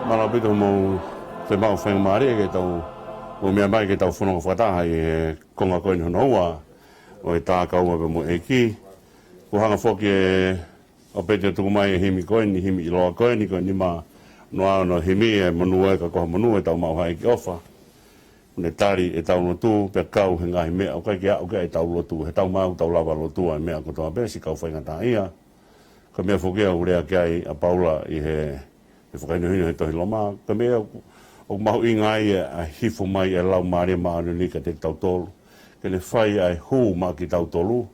Mālō ʻaupito hoʻomou fai mai e faingamālie ke tau ō mai ke tau fononga fakataha ʻi he konga ko eni hono ua ʻo e tā kaua pea mo e ʻEiki. Kuo hanga foki ʻe ʻOpeti ʻo tuku mai e himi ko eni, himi ʻiloa ko eni, ko e nima noa ono himi, ʻe Monū ē ka ko ha monū ʻetau maʻu ha ʻEiki ʻofa. ʻOku ne tali ʻetau lotu, pea kau he ngaahi meʻa ʻoku ʻikai ke aʻu ki ai ʻetau lotu, he tau maʻu tau lava lotu ʻa e meʻa kotoa pē, siʻi kau faingataʻaʻia. Ko e meʻa foki ia ʻoku lea ki ai ʻa Paula ʻi he, he fakahinohino he tohi Loma. Ko e meʻa ʻoku, ʻoku mahuʻinga ai ʻa e hifo mai e Laumālie Māʻoniʻoni kiate kitautolu, ke ne fai ʻa e hū maʻa kitautolu,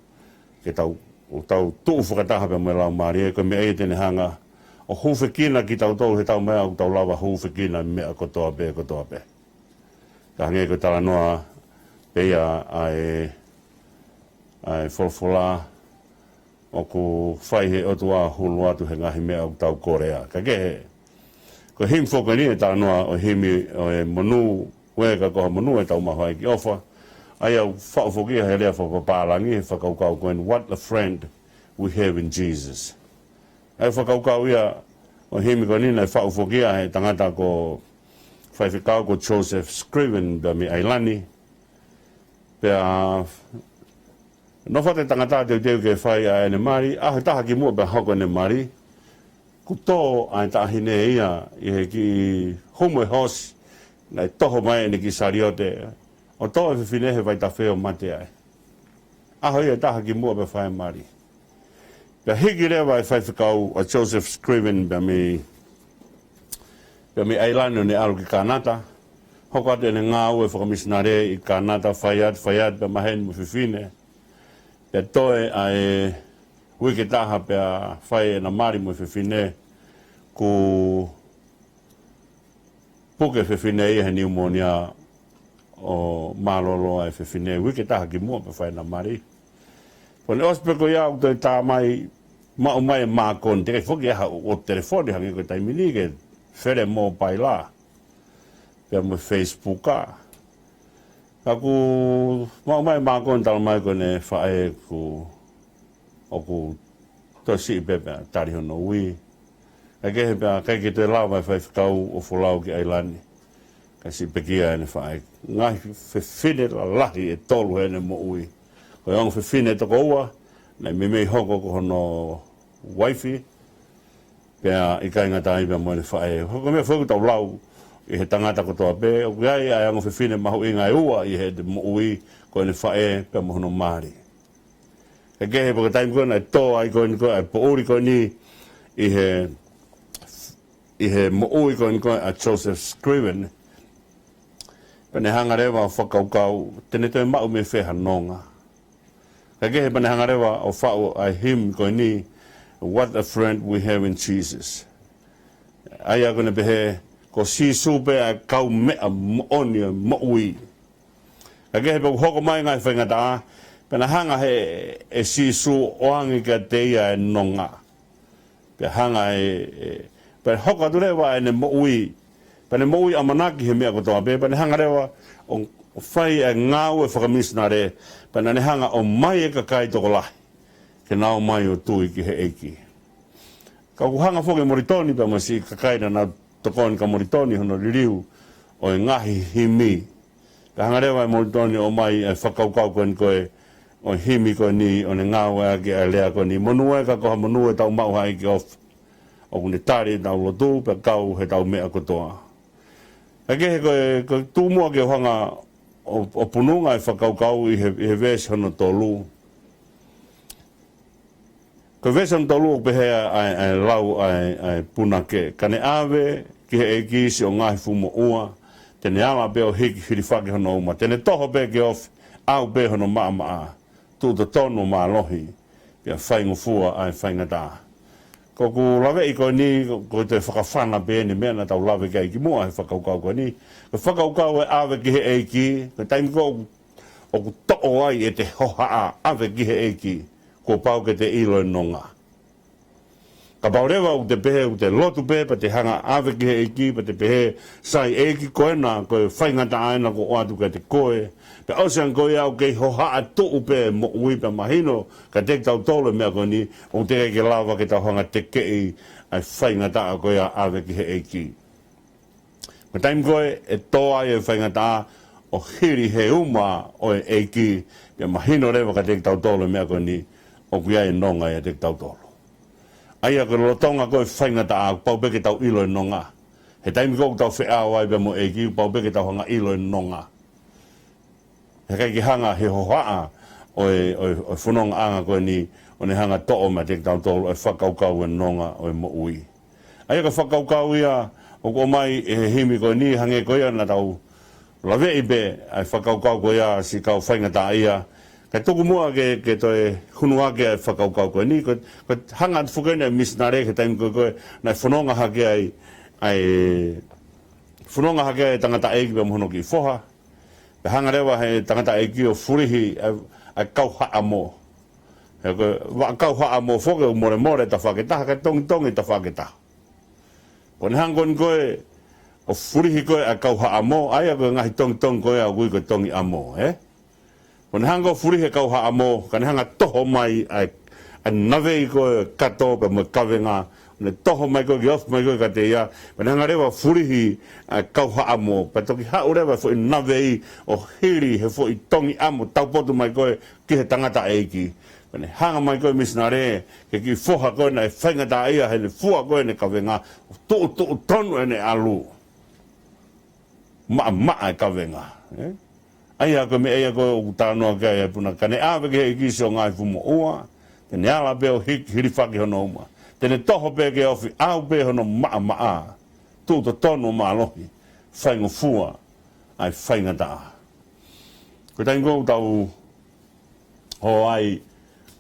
ke tau, ʻo tau tuʻu fakataha pea mo e Laumālie, ko e meʻa ia te ne hanga ʻo hūfekina kitautolu he tau meʻa ʻoku tau lava hūfekina meʻa kotoa pē, kotoa pē. Ka hangē ko e talanoa pē ia ʻa e, ʻa e folofola, ʻoku fai he ʻOtua hulu atu he ngaahi meʻa ʻoku tau kolea. Ka kehe, ko e himi foki eni ʻe talanoa ʻo e himi ʻo e monū, ue ka ko ha monū ʻe tau maʻu ai ki ʻofa. ʻA ia ʻoku faʻu foki ia he lea fakapālangi, he fakakaukau ko eni, "What a friend we have in Jesus." ʻA e fakakaukau ia ʻo e himi ko eni naʻe faʻu foki ia he tangata ko Faifekau ko Joseph Scriven pea mei ʻAilani. Pea nofo atu e tangata teuteu ke fai ʻa ʻene mali, ʻaho ʻe taha kimuʻa pea hoko ʻene mali, kuo tō ʻa e taʻahine ia ʻi he kiʻi humu e hoosi, naʻe toho mai ʻene kiʻi saliote, ʻo tō e fefine he vaitafe ʻo mate ai. ʻAho ia ʻe taha kimuʻa pea fai e mali. Pea hiki leva e faifekau ʻa Joseph Scriven pea mei, pea mei ʻAilani ʻo ne ʻalu ki Kānata. Hoko atu ʻene ngāue fakamisinale ʻi Kānata, fai atu, fai atu, pea maheni mo e fefine. Pea toe ʻa e uike ʻe taha pea fai ʻena mali mo e fefine, kuo puke e fefine ia he niumonia ʻo mālōlō ai e fefine uike ʻe taha kimuʻa pea fai ʻena mali. Pea ne ʻosi pē ko ia ʻoku toe tā mai, maʻu mai e mākoni, teʻeki foki ha ʻū telefoni hangē ko e taimi ni ke fele mo paila, pea mo e Facebook ā. Ka kuo maʻu mai e mākoni talamai ko ʻene faʻē kuo ʻoku toe siʻi pē pea tali hono ui. Kae kehe pea ʻikai ke toe lava e faifekau ʻo folau ki ʻAilani, kae siʻi pekia ʻene faʻē. Ngaahi fefine lalahi ʻe tolu heʻene moʻui. Ko e ongo fefine ʻe toko ua, naʻe meimei hoko ko hono uaifi, pea ʻikai ngata ai pea mo ʻene faʻē. Ko e meʻa foki ʻoku tau lau ʻi he tangata kotoa pē, ʻoku ʻi ai ʻa e ongo fefine mahuʻinga ʻe ua ʻi heʻene moʻui, ko ʻene faʻē pea mo hono mali. Kae kehe pea ko e taimi ko ē naʻe tō ai ko eni ko ē ʻa e poʻuli ko eni ʻi he, ʻi he moʻui ko eni ko ē ʻa Joseph Scriven, pea ne hanga leva ʻo fakakaukau te ne toe maʻu mei fē ha nonga. Kae kehe pea ne hanga leva ʻo faʻu ʻa e himi ko eni, "What a friend we have in Jesus." ʻA ia ko ʻene pehē, ko Sīsū pē ʻa e kaumeʻa moʻoni ʻo e moʻui. Kae kehe pea ʻoku hoko mai e ngaahi faingataʻa, pea na hanga ʻe Sīsū ʻo ʻoange kiate ia e nonga. Pea hanga ʻe, ʻe, pea hoko atu leva ʻene moʻui, pea ne moʻui ʻamanaki he meʻa kotoa pē, pea ne hanga leva ʻo, ʻo fai e ngāue fakamisinale, pea naʻa ne hanga ʻo ʻomai e kakai tokolahi ke nau ō mai ʻo tui ki he ʻEiki. Ka ʻoku hanga foki ʻe Molitoni pea mo e siʻi kakai naʻa nau tokoni kia Molitoni hono liliu ʻo e ngaahi himi. Pea hanga leva ʻe Molitoni ʻo ʻomai e fakakaukau ko eni ko ē ʻo e himi ko eni, ʻo ne ngāueʻaki ʻa e lea ko eni, "Monū ē ka ko ha monū ʻe tau maʻu ai ki ʻofa, ʻoku ne tali ʻetau lotu pea kau heʻetau meʻa kotoa." Kae kehe ko e, ko e tuʻu muʻa ke u hanga ʻo, ʻo pununga e fakakaukau ʻi he, ʻi he veesi hono tolu. Ko e veesi hono tolu ʻoku pehē ʻa e, ʻa e lau ʻa e, ʻa e punake, "Ka ne ʻave ki he ʻEiki siʻo ngaahi fuʻu moʻua, te ne ala pē ʻo hiki hilifaki hono uma. Te ne toho pē ke ofi, ʻau pē hono maʻamaʻa, tuʻu totonu ʻo mālohi, pea faingofua ʻa e faingataʻa." Ko ʻeku laveʻi ko eni, ko, ko e toe fakafana pē eni e meʻa naʻa tau lave ki ai kimuʻa he fakakaukau ko eni. Ko e fakakaukau e ʻave ki he ʻEiki, ko e taimi ko ē ʻoku toʻo ai ʻete hohaʻa, ʻave ki he ʻEiki, kuo pau ke te ʻilo e nonga. Kapau leva ʻoku te pehē ʻoku te lotu pē, pea te hanga ʻave ki he ʻEiki, pea te pehē, "Sai ʻEiki, ko ena, ko e faingataʻa ena kuo ʻoatu kiate koe." Pea ʻosi ange ko ia ʻoku kei hohaʻa tuʻu pē moʻui, pea mahino kiate kitautolu e meʻa ko eni, ʻoku teʻeki ke lava ke tau hanga tekeʻi ʻa e faingataʻa ko ia ʻave ki he ʻEiki. Ko e taimi ko ē ʻe tō ai e faingataʻa ʻo hili he uma ʻo e ʻEiki, pea mahino leva kiate kitautolu e meʻa ko eni, ʻoku ʻi ai e nonga ʻiate kitautolu. ʻA ia ko e lolotonga ko ē faingataʻa, kuo pau pē ke tau ʻilo e nonga. He taimi ko ē ʻoku tau feʻao ai pea mo e ʻEiki, kuo pau pē ke tau hanga ʻilo e nonga. He ʻikai ke hanga he hohaʻa ʻo e, ʻo e, ʻo e fonongaʻanga ko eni, ʻo ne hanga toʻo meiate kitautolu e fakakaukau e nonga ʻo e moʻui. ʻA ia ko e fakakaukau ia ʻoku ʻomai ʻe he himi ko eni, hangē ko ia naʻa tau laveʻi pē ʻa e fakakaukau ko ia siʻi kau faingataʻaʻia. Kae tuku muʻa ke, ke toe hunu hake ʻa e fakakaukau ko eni, ko, ko e hanga atu foki eni ʻa e misinale he taimi ko ē ko ē naʻe fononga hake ai, ʻa e fononga hake ai e tangataʻeiki pea mo hono kiʻi foha. Pea hanga leva he tangataʻeiki ʻo fulihi ʻa e, ʻa e kau haʻamo. He ko e vaʻa kauhaʻamo foki ʻoku molemole tafaʻaki ʻe taha, kae tongitongi tafaʻaki ʻe taha. Ko ʻene hanga ko eni ko ē ʻo fulihi ko ē ʻa e kauhaʻamo, ʻa ia ko e ngaahi tongitongi ko ē ʻoku ui ko e tongiʻamo, ē? Ko ʻene hanga ʻo fulihi e kauhaʻamo, ka ne hanga ʻo toho mai ʻa e, ʻa e navei ko ē kato pea mo e kavenga, ne toho mai ko ē, ke ofi mai ko ē kiate ia, pea ne hanga leva ʻo fulihi ʻa e kauhaʻamo, pea toki haʻu leva e foʻi navei ʻo hili he foʻi tongiʻamo taupotu mai ko ē ki he tangataʻeiki. Pea ne hanga mai ko ē misinale ki he kiʻi foha ko ē naʻe faingataʻaʻia heʻene fua ko ē ʻene kavenga, tuʻutuʻu tonu ʻene ʻalu. Maʻamaʻa e kavenga, ē? ʻA ia ko e meʻa ia ko ē ʻoku talanoa ki ai e puna, ka ne ʻave ki he ʻEiki ʻo ngaahi fuʻu moʻua, te ne ala pē ʻo hik-, hilifaki hono uma. Te ne toho pē ke ofi, ʻalu pē hono maʻamaʻa, tuʻu totonu ʻo mālohi, faingofua ʻa e faingataʻa. Ko e taimi ko ē ʻoku tau ʻo ai,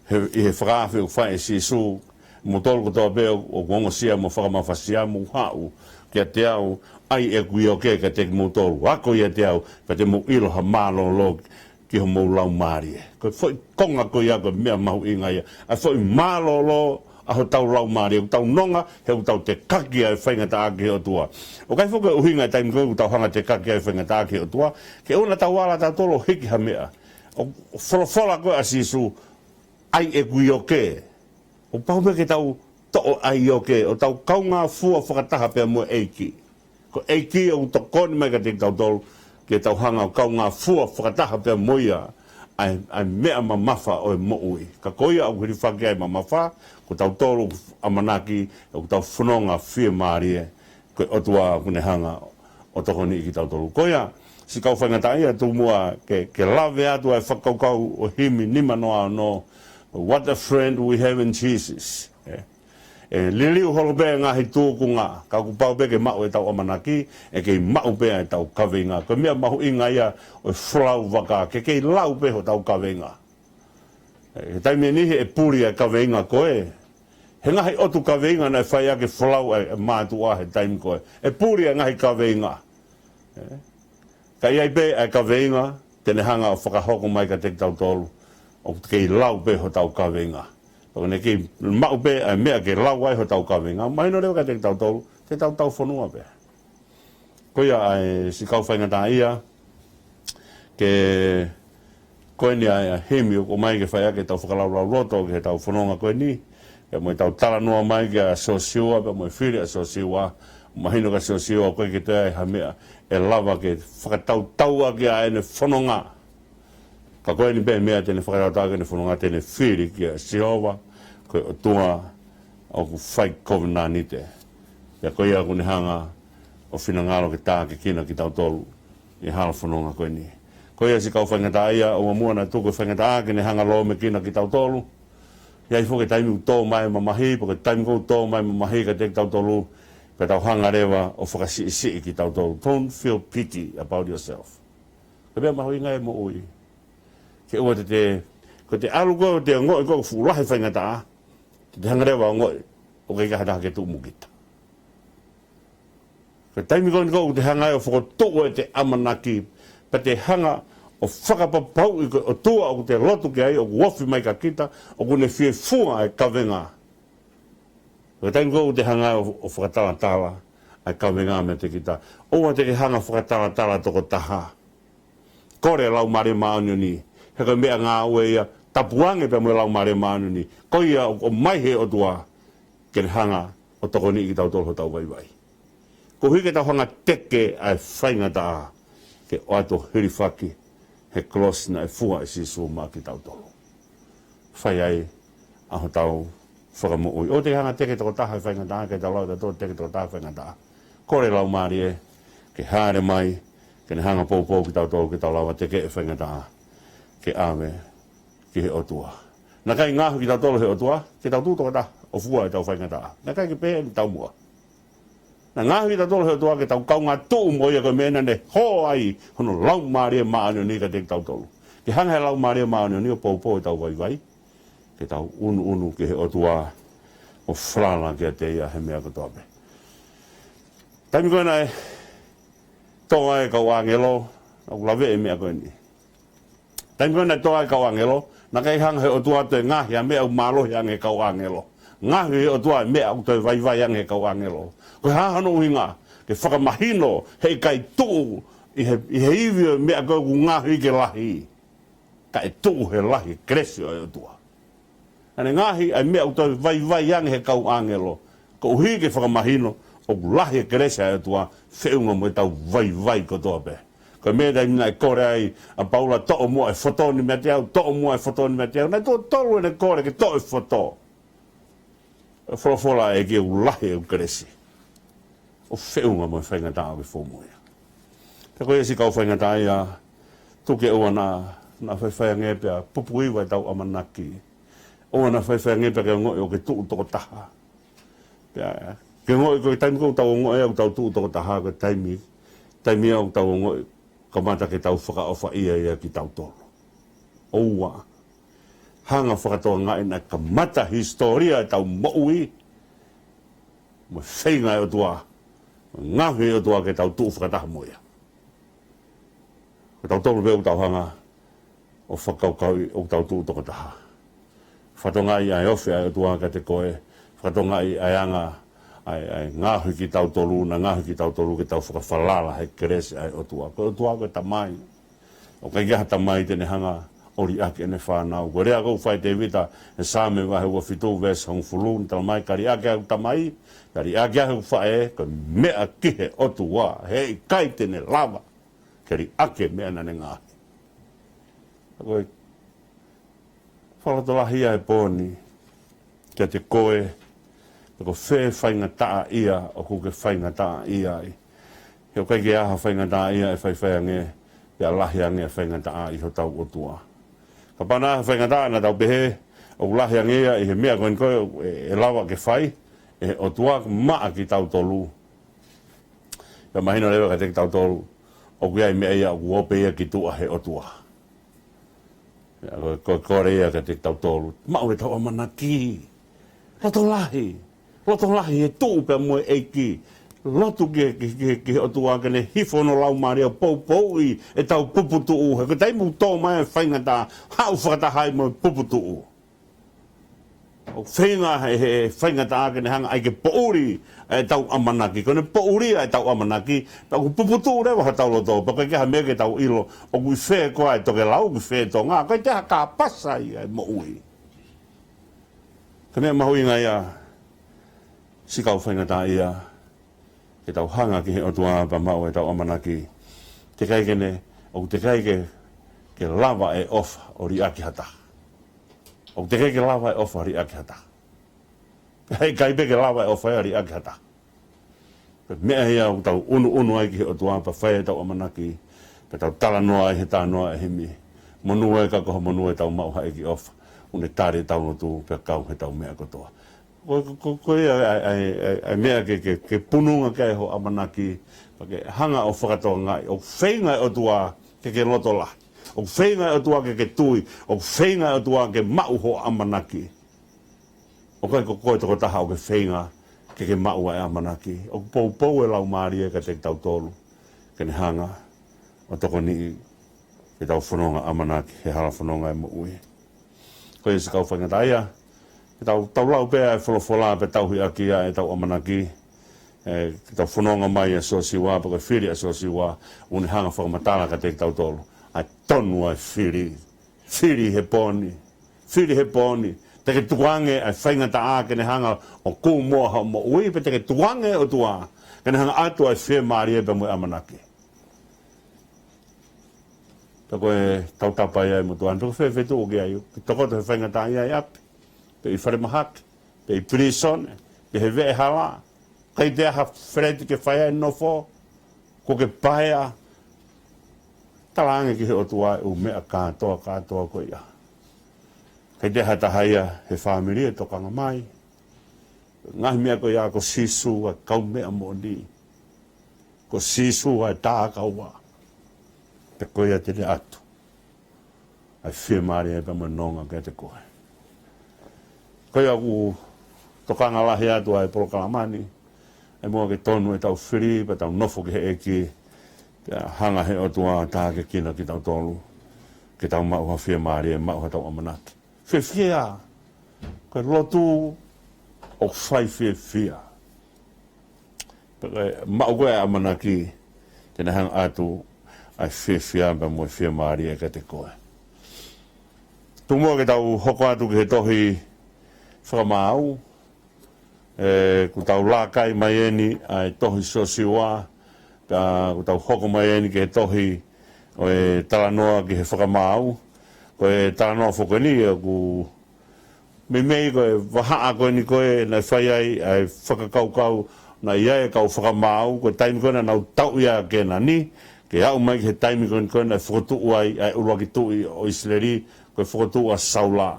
he, ʻi he fakaafe ʻoku fai ʻe Sīsū, moutolu kotoa pē ʻoku ongosia mo fakamafasia, mou haʻu kiate au, ʻai ʻeku ioke kiate kimoutolu, ako ʻiate au, pea te mou ʻilo ha mālōlō ki homou laumālie. Ko e foʻi konga ko ia ko e meʻa mahuʻinga ia. ʻA e foʻi mālōlō ʻa hotau laumālie, ʻoku tau nonga, he ʻoku tau tekaki ʻa e faingataʻa ki he ʻOtua. ʻOku ʻikai foki ko e ʻuhinga e taimi ko ē ʻoku tau hanga ʻo tekaki ʻa e faingataʻa ki he ʻOtua, ke ʻoua naʻa tau ala tautolu ʻo hiki ha meʻa. ʻOku folofola ko ē ʻa Sīsū, ʻai ʻeku ioke. ʻOku pau pē ke tau toʻo ʻa e ioke, ʻo tau kaungā fua fakataha pea mo e ʻEiki. Ko e ʻEiki ʻoku tokoni mai kiate kitautolu, ke tau hanga ʻo kaungā fua fakataha pea mo ia, ʻa e, ʻa e meʻa mamafa ʻo e moʻui. Ka ko ia ʻoku hilifaki ai e mamafa, ko tautolu ʻamanaki, ʻoku tau fononga fiemālie, ko e ʻOtua ʻoku ne hanga ʻo tokoniʻi kitautolu. Ko ia, siʻi kau faingataʻaʻia, tuku muʻa ke, ke lave atu ʻa e fakakaukau ʻo e himi nima noa ono, What a friend we have in Jesus. ʻE, ʻe liliu holo pē ngaahi tūkunga, ka kuo pau pē ke maʻu ʻetau ʻamanaki, ʻe kei maʻu pē ʻetau kaveinga. Ko e meʻa mahuʻinga ia ʻo e folau vaka, ke kei lau pē hotau kaveinga. ʻE, he taimi ʻe niʻihi ʻe puli ʻa e kaveinga ko ē. He ngaahi ʻotu kaveinga naʻe fai ʻaki e folau ʻa e mātuʻa he taimi ko ē. ʻE puli ʻa e ngaahi kaveinga. ʻE, ka ʻi ai pē ʻa e kaveinga, te ne hanga ʻo fakahoko mai kiate kitautolu. ʻOku kei lau pē hotau kaveinga. ʻOku ne kei maʻu pē ʻa e meʻa ke lau ai hotau kaveinga. Mahino leva kiate kitautolu, te tau tau fonua pē. Ko ia ʻa e siʻi kau faingataʻaʻia, ke ko eni ʻa e himi ʻoku ʻomai ke fai ʻaki ʻetau fakalaulauloto ki heʻetau fononga ko eni, pea mo ʻetau talanoa mai kia Siosiua, pea mo e fili ʻa Siosiua, mahino kia Siosiua ʻoku ʻikai ke toe ʻi ai ha meʻa ʻe lava ke fakatautau ʻaki ʻa ʻene fononga. Ka ko eni pē meʻa te ne fakatautau ʻaki ʻene fononga, te ne fili kia Sihova, ko e ʻOtua ʻoku fai kovinānite. Pea ko ia ʻoku ne hanga ʻo finangalo ke tākiekina kitautolu ʻi he hala fononga ko eni. Ko ia siʻi kau faingataʻaʻia, ʻoua muʻa naʻa tuku e faingataʻa ke ne hanga ʻo lōmekina kitautolu. ʻI ai foki e taimi ʻoku tō mai e mamahi, pe ko e taimi ʻoku tō mai e mamahi kiate kitautolu, pea tau hanga leva ʻo fakasiʻisiʻi kitautolu. Don't feel pity about yourself. Ko e meʻa mahuʻinga e moʻui. Ke ʻoua te te, ko ʻete ʻalu ko ē ʻo te ongoʻi ko ē ʻoku fuʻu lahi e faingataʻa, te te hanga leva ʻo ongoʻi ʻoku ʻikai ke ʻi ai ha taha ke tuʻu mo kita. Ko e taimi ko eni ʻoku te hanga ai ʻo fokotuʻu ʻete ʻamanaki, pea te hanga ʻo fakapapauʻi ko e ʻOtua ʻoku te lotu ki ai, ʻoku ofi mai kia kita, ʻoku ne fie fua e kavenga. Ko e taimi ko ē ʻoku te hanga ai ʻo, ʻo fakatalatala ʻa e kavenga meiate kita. ʻOua te ke hanga ʻo fakatalatala tokotaha. Kole e Laumālie Māʻoniʻoni. He ko e meʻangāue ia, tapu ange pea mo e Laumālie Māʻoniʻoni. Ko ia ʻoku ʻomai he ʻOtua ke ne hanga ʻo tokoniʻi kitautolu hotau vaivai. Koeʻuhi ke tau hanga ʻo teke ʻa e faingataʻa ke ʻoatu ʻo hilifaki he kolosi naʻe fua ʻe Sīsū maʻa kitautolu. Fai ai ʻa hotau fakamoʻui. ʻOua te ke hanga ʻo teke tokotaha e faingataʻa, ke tau lau ʻe tautolu teke tokotaha e faingataʻa. Kole e Laumālie ke hāʻele mai, ke ne hanga ʻo poupou kitautolu ke tau lava ʻo teke e faingataʻa ke ʻave ki he ʻOtua. Naʻe ʻikai ngaohi kitautolu ʻe he ʻOtua ke tau tuʻu tokotaha ʻo fua ʻetau faingataʻa. Naʻe ʻikai ke pehē ʻe taumuʻa. Naʻe ngaohi kitautolu ʻe he ʻOtua ke tau kaungā tuʻu mo ia, ko e meʻa naʻa ne hō ai hono Laumālie Māʻoniʻoni kiate kitautolu. Ke hanga ʻe he Laumālie Māʻoniʻoni ʻo poupou ʻetau vaivai, ke tau ʻunuʻunu ki he ʻOtua ʻo falala kiate ia he meʻa kotoa pē. Taimi ko ē naʻe tō ai e kau ʻāngelo, ʻoku laveʻi e meʻa ko eni. Taimi ko ē naʻe tō ai e kau ʻāngelo, Naʻe ʻikai hanga he ʻOtua ʻo toe ngaohi ʻa e meʻa ʻoku mālohi ange he kau ʻāngelo. Ngaohi he ʻOtua ʻa e meʻa ʻoku toe vaivai ange he kau ʻāngelo. Ko e hā hono ʻuhinga? Ke fakamahino heʻikai tuʻu ʻi he, ʻi he ivi ʻo e meʻa ko ē ʻoku ngaohi ke lahi. Ka ʻe tuʻu he lahi e kelesi ʻo e ʻOtua. Naʻa ne ngaohi ʻa e meʻa ʻoku toe vaivai ange he kau ʻāngelo. Koeʻuhi ke fakamahino ʻoku lahi e kelesi ʻa e ʻOtua feʻunga mo ʻetau vaivai kotoa pē. Ko e meʻa taimi naʻe kole ai ʻa Paula, toʻo muʻa e fotoni meiate au, toʻo muʻa e fotoni meiate au. Naʻe tuʻo tolu ʻene kole ke toʻo e foto. Folofola ʻa e ʻEiki ʻoku lahi ʻeku kelesi. ʻOku feʻunga mo e faingataʻa ʻoku ke fou mo ia. Ka ko e siʻi kau faingataʻaʻia, tuku ke ʻoua naʻa, naʻa faifai ange pea pupuiva ʻetau ʻamanaki. ʻOua naʻa faifai ange pea ke ongoʻi ʻoku ke tuʻu tokotaha. Pea ke ongoʻi ko e taimi ko ē ʻoku tau ongoʻi ai ʻoku tau tuʻu tokotaha, ko e taimi, taimi ia ʻoku tau ongoʻi kamata ke tau fakaʻofaʻia ia kitautolu. ʻOua. Hanga ʻo fakatokangaʻi naʻe kamata hisitōlia ʻetau moʻui mo e feinga ʻa e ʻOtua, mo e ngaohi ʻa e ʻOtua ke tau tuʻu fakataha mo ia. Ko tautolu pē ʻoku tau hanga ʻo fakakaukauʻi ʻoku tau tuʻu tokotaha. Fakatokangaʻi ʻa e ofi ʻa e ʻOtua kiate koe, fakatokangaʻi ʻa e anga ʻa e, ʻa e ngaohi kitautolu, naʻe ngaohi kitautolu ke tau fakafalala he kelesi ʻa e ʻOtua. Ko e ʻOtua ko e Tamai. ʻOku ʻikai ke ʻi ai ha tamai te ne hanga ʻo liʻaki ʻene fānau. Ko e lea ʻoku fai ʻe Tēvita he Saame vahe uofitu veesi hongofulu, naʻe talamai, ka liʻaki ʻa e tamai, ka liʻaki ʻa e faʻē, ko e meʻa ki he ʻOtua, heʻikai te ne lava ke liʻaki e meʻa naʻa ne ngaohi. Ko e fakalotolahi ia he pō ni kiate koe, pe ko fē faingataʻaʻia ʻoku ke faingataʻaʻia ai. He ʻoku ʻikai ke ʻi ai ha faingataʻaʻia ʻe faifai ange pea lahi ange e faingataʻa ʻi hotau ʻOtua. Kapau naʻe ʻi ai ha faingataʻa naʻa tau pehē ʻoku lahi ange ia ʻi he meʻa ko eni ko ē ʻe, ʻe lava ke fai ʻe he ʻOtua maʻa kitautolu, pea mahino leva kiate kitautolu ʻoku ʻi ai e meʻa ia ʻoku ope ia ki tuʻa he ʻOtua. Ia, ko, ko, kole ia kiate kitautolu. Maʻu ʻetau ʻamanaki. Loto lahi. Loto lahi he tuʻu pea mo e ʻEiki. Lotu ki, ki, ki, ki he ʻOtua ke ne hifo hono Laumālie ʻo poupouʻi ʻetau puputuʻu. He ko e taimi ʻoku tō mai ai e faingataʻa, haʻu fakataha ai mo e puputuʻu. ʻOku feinga he, he faingataʻa ke ne hanga ai ke poʻuli ʻetau ʻamanaki. Ko ʻene poʻuli ʻetau ʻamanaki, pea ʻoku puputuʻu leva hotau loto, pea ʻoku ʻikai ke ʻi ai ha meʻa ke tau ʻilo ʻoku ʻi fē koā e tokelau, ʻoku ʻi fē e tonga, ʻoku ʻikai toe ha kāpasa ia e moʻui. Ko e meʻa mahuʻinga ia, siʻi kau faingataʻaʻia, ke tau hanga ki he ʻOtua pea maʻu ʻetau ʻamanaki. Teʻeki ai ke ne, ʻoku teʻeki ai ke, ke lava e ʻofa ʻo liʻaki ha taha. ʻOku teʻeki ai ke lava e ʻofa ʻo liʻaki ha taha. Heʻikai pē ke lava e ʻofa ia ʻo liʻaki ha taha. Ko e meʻa ia ʻoku tau ʻunuʻunu ai ki he ʻOtua pea fai ʻetau ʻamanaki, pea tau talanoa ai he talanoa ʻa e himi. Monū ē ka ko ha monū ʻetau maʻu ha ʻEiki ʻofa, ʻoku ne tali ʻetau lotu pea kau heʻetau meʻa kotoa. Ko, ko, ko, ko ia ʻa e, ʻa e, ʻa e, ʻa e meʻa ke, ke, ke pununga ki ai hoʻo ʻamanaki, pea ke hanga ʻo fakatokangaʻi ʻoku feinga e ʻOtua ke ke loto lahi. ʻOku feinga e ʻOtua ke ke tui. ʻOku feinga e ʻOtua ke maʻu hoʻo ʻamanaki. ʻOku ʻikai ko koe tokotaha ʻoku ke feinga ke ke maʻu ʻa e ʻamanaki. ʻOku poupou e Laumālie kiate kitautolu ke ne hanga ʻo tokoniʻi ke tau fononga ʻamanaki he hala fononga e moʻui. Ko ia siʻi kau faingataʻaʻia, ke tau, tau lau pē ʻa e folofola pea tauhi ʻaki ʻa ʻetau ʻamanaki. ʻE, ke tau fononga mai ʻia Siosiua, pea ko e fili ʻa Siosiua, ʻoku ne hanga ʻo fakamatala kiate kitautolu ʻa e tonu ʻa e fili. Fili he pō ni. Fili he pō ni. Te ke tukuange ʻa e faingataʻa ke ne hanga ʻo kūmoa hoʻo moʻui, pe te ke tukuange e ʻOtua ke ne hanga ʻo ʻatu ʻa e fiemālie pea mo e ʻamanaki. Pea ko e tautapa ia ʻi he motuʻa ni, pe ko fē feituʻu ʻoku ke ʻi ai, ʻoku ke tokoto he faingataʻaʻia ʻi ʻapi, pe ʻi falemahaki, pe ʻi pilīsone, pe he veʻehala, ʻikai toe ʻi ai ha feleti ke fai ai e nofo, kuo ke paea, talaange ki he ʻOtua e ʻū meʻa kātoa, kātoa ko ia. ʻIkai toe ʻi ai ha taha ia he fāmili ʻe tokanga mai. Ngaahi meʻa ko ia, ko Sīsū ʻa e kaumeʻa moʻoni. Ko Sīsū ʻa e takaua. Pea ko ia te ne ʻatu ʻa e fiemālie pea mo e nonga kiate koe. Ko ia ʻoku tokanga lahi atu ʻa e polokalama ni, ʻa e muʻa ke tonu ʻetau fili, pea tau nofo ki he ʻEiki, pea hanga he ʻOtua ʻo tākiekina kitautolu. ke tau maʻu ha fiemālie, maʻu haʻatau ʻamanaki. Fiefia, ko e lotu ʻoku fai fiefia. Pea ko e maʻu ko ē ʻamanaki, te ne hanga ʻo ʻoatu ʻa e fiefia pea mo e fiemālie kiate koe. Tuku muʻa ke tau hoko atu ki he tohi Fakamaau, ē, kuo tau laka mai eni ʻa e tohi Siosiua, pea kuo tau hoko mai eni ki he tohi ʻo e Talanoa ki he Fakamaau. Ko e talanoa foki eni ʻoku meimei ko e vahaʻa ko eni ko ē naʻe fai ai ʻa e fakakaukau naʻe ʻi ai e kau fakamaau, ko e taimi ko ē naʻa nau tauʻi ʻa Kēnani, ke aʻu mai ki he taimi ko eni ko ē naʻe fokotuʻu ai ʻa e ʻuluaki tuʻi ʻo ʻIsileli, ko e fokotuʻu ʻa Saula.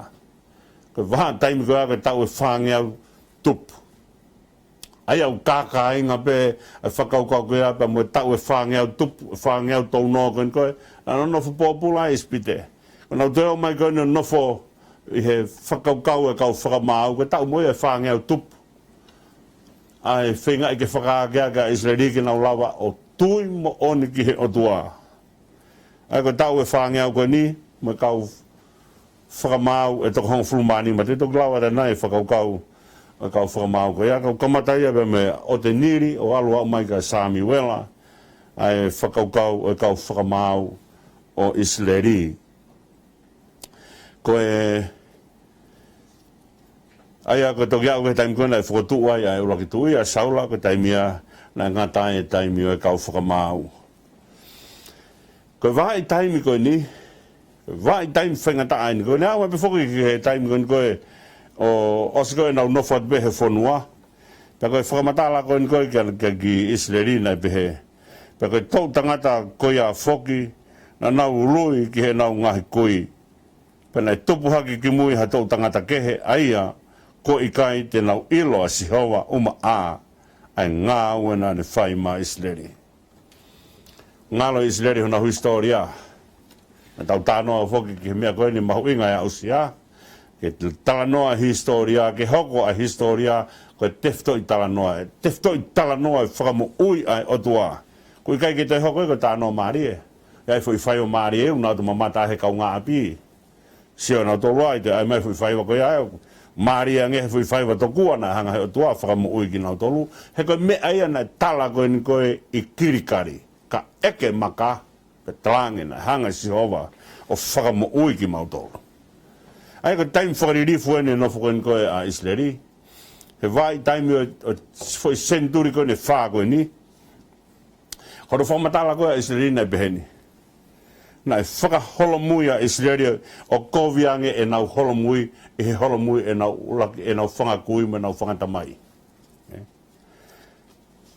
Ko e vahaʻa taimi ko ia ko e taʻu ʻe fāngeau tupu. ʻA ia ʻoku kākāinga pē ʻa e fakakaukau ko ia pea mo e taʻu ʻe fāngeau tupu, fāngeau tounoa ko eni ko ē, naʻa nau nofo pōpula ʻi ʻIsipite. Ko ʻenau toe ō mai ko eni ʻo nofo ʻi he fakakaukau ʻa e kau fakamaau, ko e taʻu mo ia ʻe fāngeau tupu. ʻA e feingaʻi ke fakaakeake ʻa ʻIsileli ke nau lava ʻo tui moʻoni ki he ʻOtua. ʻA ia ko e taʻu ʻe fāngeau ko eni, mo e kau fakamaau ʻe toko hongofulu mā nima, te u toki lau atu ʻanenai e fakakaukau ʻo e kau fakamaau ko ia, ka u kamata ia pea mei Otenili ʻo ʻalu ʻo aʻu mai kia Samiuela, ʻa e fakakaukau ʻo e kau fakamaau ʻo ʻIsileli. Ko e, ʻa ia ko e toki aʻu ki he taimi ko ē naʻe fokotuʻu ai ʻa e ʻuluaki tuʻi ʻa Saula, ko e taimi ia naʻe ngata ai e taimi ʻo e kau fakamaau. Ko e vahaʻa taimi ko eni, vahaʻa taimi faingataʻa eni, ko ʻene aʻu mai pē foki ki he taimi ko eni ko ē, ʻo, ʻosi ko ē ʻenau nofo atu pē he fonua. Pea ko e fakamatala ko eni ko ē kia, kia ki ʻIsileli naʻe pehē. Pea ko e toʻu tangata ko ia foki, naʻa nau ului ki heʻenau ngaahi kui. Pea naʻe tupu hake ki mui ha toʻu tangata kehe, ʻa ia, kuo ʻikai te nau ʻilo ʻa Sihova ʻumaʻā ʻa e ngāue naʻa ne fai maʻa ʻIsileli. Ngalo ʻIsileli honau hisitōlia. Naʻa tau talanoa foki ki he meʻa ko eni mahuʻinga ʻe aʻusia. Ke talanoa hisitōlia, ke hoko ʻa e hisitōlia, ko e tefitoʻi talanoa. Tefitoʻi talanoa ʻe fakamoʻui ʻa e ʻOtua. ʻOku ʻikai ke toe hoko ia ko e talanoa mālie. ʻI ai e foʻi faiva mālie ʻoku nau ō atu ʻo mamata he kaungāʻapi. Sio nautolu ai, te ʻai mai e foʻi faiva ko ia ʻe mālie ange he foʻi faiva tokua naʻe hanga he ʻOtua ʻo fakamoʻui kinautolu. He ko e meʻa ia naʻe tala ko eni ko ē ʻi Kilikali. Kae ʻeke maka, pea talaange naʻe hanga ʻe Sihova ʻo fakamoʻui kimautolu. ʻA ia ko e taimi fakalilifu eni e nofo ko eni ko ē ʻa ʻIsileli. He vahaʻa taimi ʻo, ʻo foʻi senituli ko eni ʻe fā ko eni. Ko hono fakamatala ko ē ʻa ʻIsileli naʻe pehē ni. Naʻe fakaholomui ʻa ʻIsileli ʻo kovi ange ʻenau holomui, ʻi he holomui ʻenau ʻuluaki, ʻenau fanga kui mo ʻenau fanga tamai.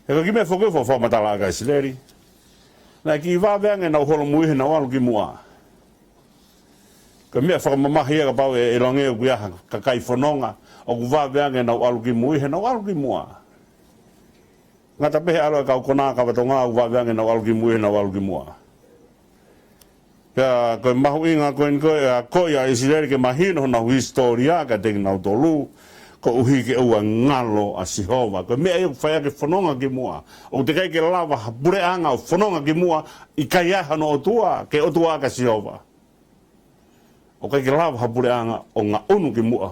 He ko e kiʻi meʻa foki ʻoku fakamatala ʻaki ʻa ʻIsileli. Naʻe kiʻi vave ange ʻenau holomui heʻenau ʻalu ki muʻa. Ko e meʻa fakamamahi ia kapau ʻe, ʻe ʻiloange ʻoku ʻi ai ha kakai fononga, ʻoku vave ange ʻenau ʻalu ki mui heʻenau ʻalu ki muʻa. Ngata pē he ʻalu ʻa e kau konā kava Tonga ʻoku vave ange ʻenau ʻalu ki mui heʻenau ʻalu ki muʻa. Pea ko e mahuʻinga ko eni ko ē ʻa ko ia ʻa ʻIsileli ke mahino honau hisitōlia kiate kinautolu, koeʻuhi ke ʻoua ʻe ngalo ʻa Sihova. Ko e meʻa ia ʻoku fai ʻaki e fononga ki muʻa. ʻOku teʻeki ai ke lava ha puleʻanga ʻo fononga ki muʻa, ʻikai ai hano ʻOtua, ke ʻOtua ʻaki ʻa Sihova. ʻOku ʻikai ke lava ha puleʻanga ʻo ngaʻunu ki muʻa,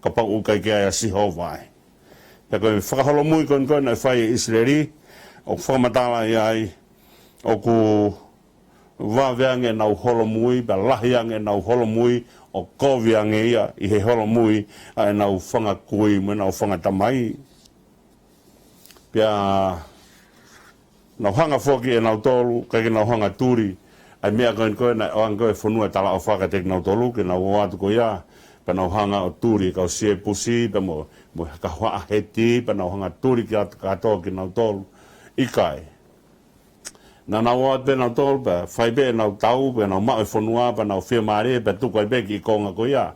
kapau ʻoku ʻikai ke ʻi ai ʻa Sihova ai. Pea ko e fakaholomui ko eni ko ē naʻe fai ʻe ʻIsileli, ʻoku fakamatala ia ai, ʻoku vave ange ʻenau holomui, pea lahi ange ʻenau holomui, ʻo kovi ange ia ʻi he holomui ʻa ʻenau fanga kui mo ʻenau fanga tamai. Pea nau hanga foki ʻe nautolu, ʻikai ke nau hanga tuli ʻa e meʻa ko eni ko ē naʻe ʻoange ko ē e fonua talaʻofa kiate kinautolu, ke nau ō atu ko ia, pea nau hanga ʻo tuli e kau Siepusi, pea mo, mo e kau haʻa Heti, pea nau hanga tuli ki at-, kātoa kinautolu. ʻIkai. Naʻa nau ō atu pē nautolu, pea fai pē ʻenau tau, pea nau maʻu e fonua, pea nau fiemālie, pea tuku ai pē e kiʻi konga ko ia.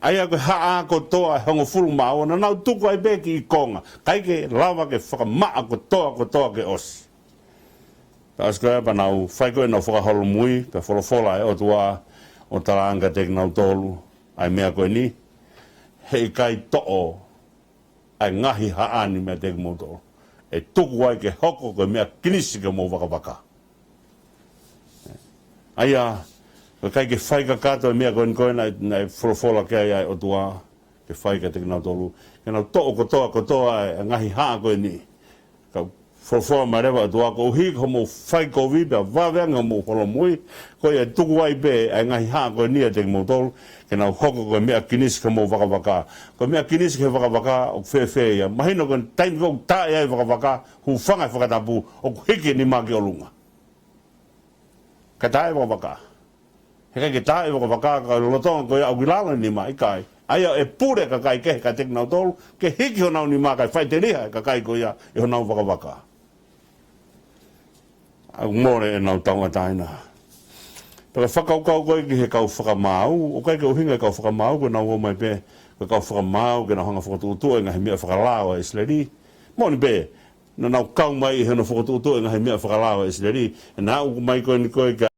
ʻA ia ko e haʻa kotoa ʻe hongofulu mā ua, naʻa nau tuku ai pē e kiʻi konga. ʻIkai ke lava ke fakamaʻa kotoa, kotoa ke ʻosi. Pea ʻosi ko ia pea nau fai ko ē ʻenau fakaholomui, pea folofola e ʻOtua ʻo talaange kiate kinautolu ʻa e meʻa ko eni, heʻikai toʻo ʻa e ngaahi haʻa ni meiate kimoutolu. ʻE tuku ai ke hoko ko e meʻa kinisi ki homou vakavaka. ʻA ia, ʻOku ʻikai ke fai kakato e meʻa ko eni ko ē naʻe, naʻe folofola ki ai ʻa e ʻOtua ke fai kiate kinautolu. Ke nau toʻo kotoa, kotoa e ngaahi haʻa ko eni. Kau folofola mai leva ʻOtua koeʻuhi ko hoʻomou fai kovi pea vave ange hoʻomou holomui, ko ia ʻe tuku ai pē ʻa e ngaahi haʻa ko eni ʻiate kimoutolu, ke nau hoko ko e meʻa kinisi ki homou vakavaka. Ko e meʻa kinisi ki he vakavaka ʻoku fēfē ia? Mahino ko e taimi ko ē ʻoku tā ai e vakavaka, hūfanga he fakatapu, ʻoku hiki e nima ki ʻolunga. Ka tā e vakavaka. He ʻikai ke tā e vakavaka ka lolotonga ko ia ʻoku ʻi lalo e nima, ʻikai. ʻA ia ʻe pule e kakai kehe kiate kinautolu, ke hiki honau nima kae faʻiteliha e kakai ko ia ʻe honau vakavaka. ʻOku mole ʻenau tauʻatāina. Pea ko e fakakaukau ko ē ki he kau fakamaau, ʻoku ʻikai ke ʻuhinga e kau fakamaau ke nau ō mai pē ko e kau fakamaau ke nau hanga ʻo fokotuʻutuʻu e ngaahi meʻa fakalao ʻa ʻIsileli. Moʻoni pē, naʻa nau kau mai ʻi hono fokotuʻutuʻu e ngaahi meʻa fakalao ʻa ʻIsileli. Naʻa nau ō mai ko eni ko ē ka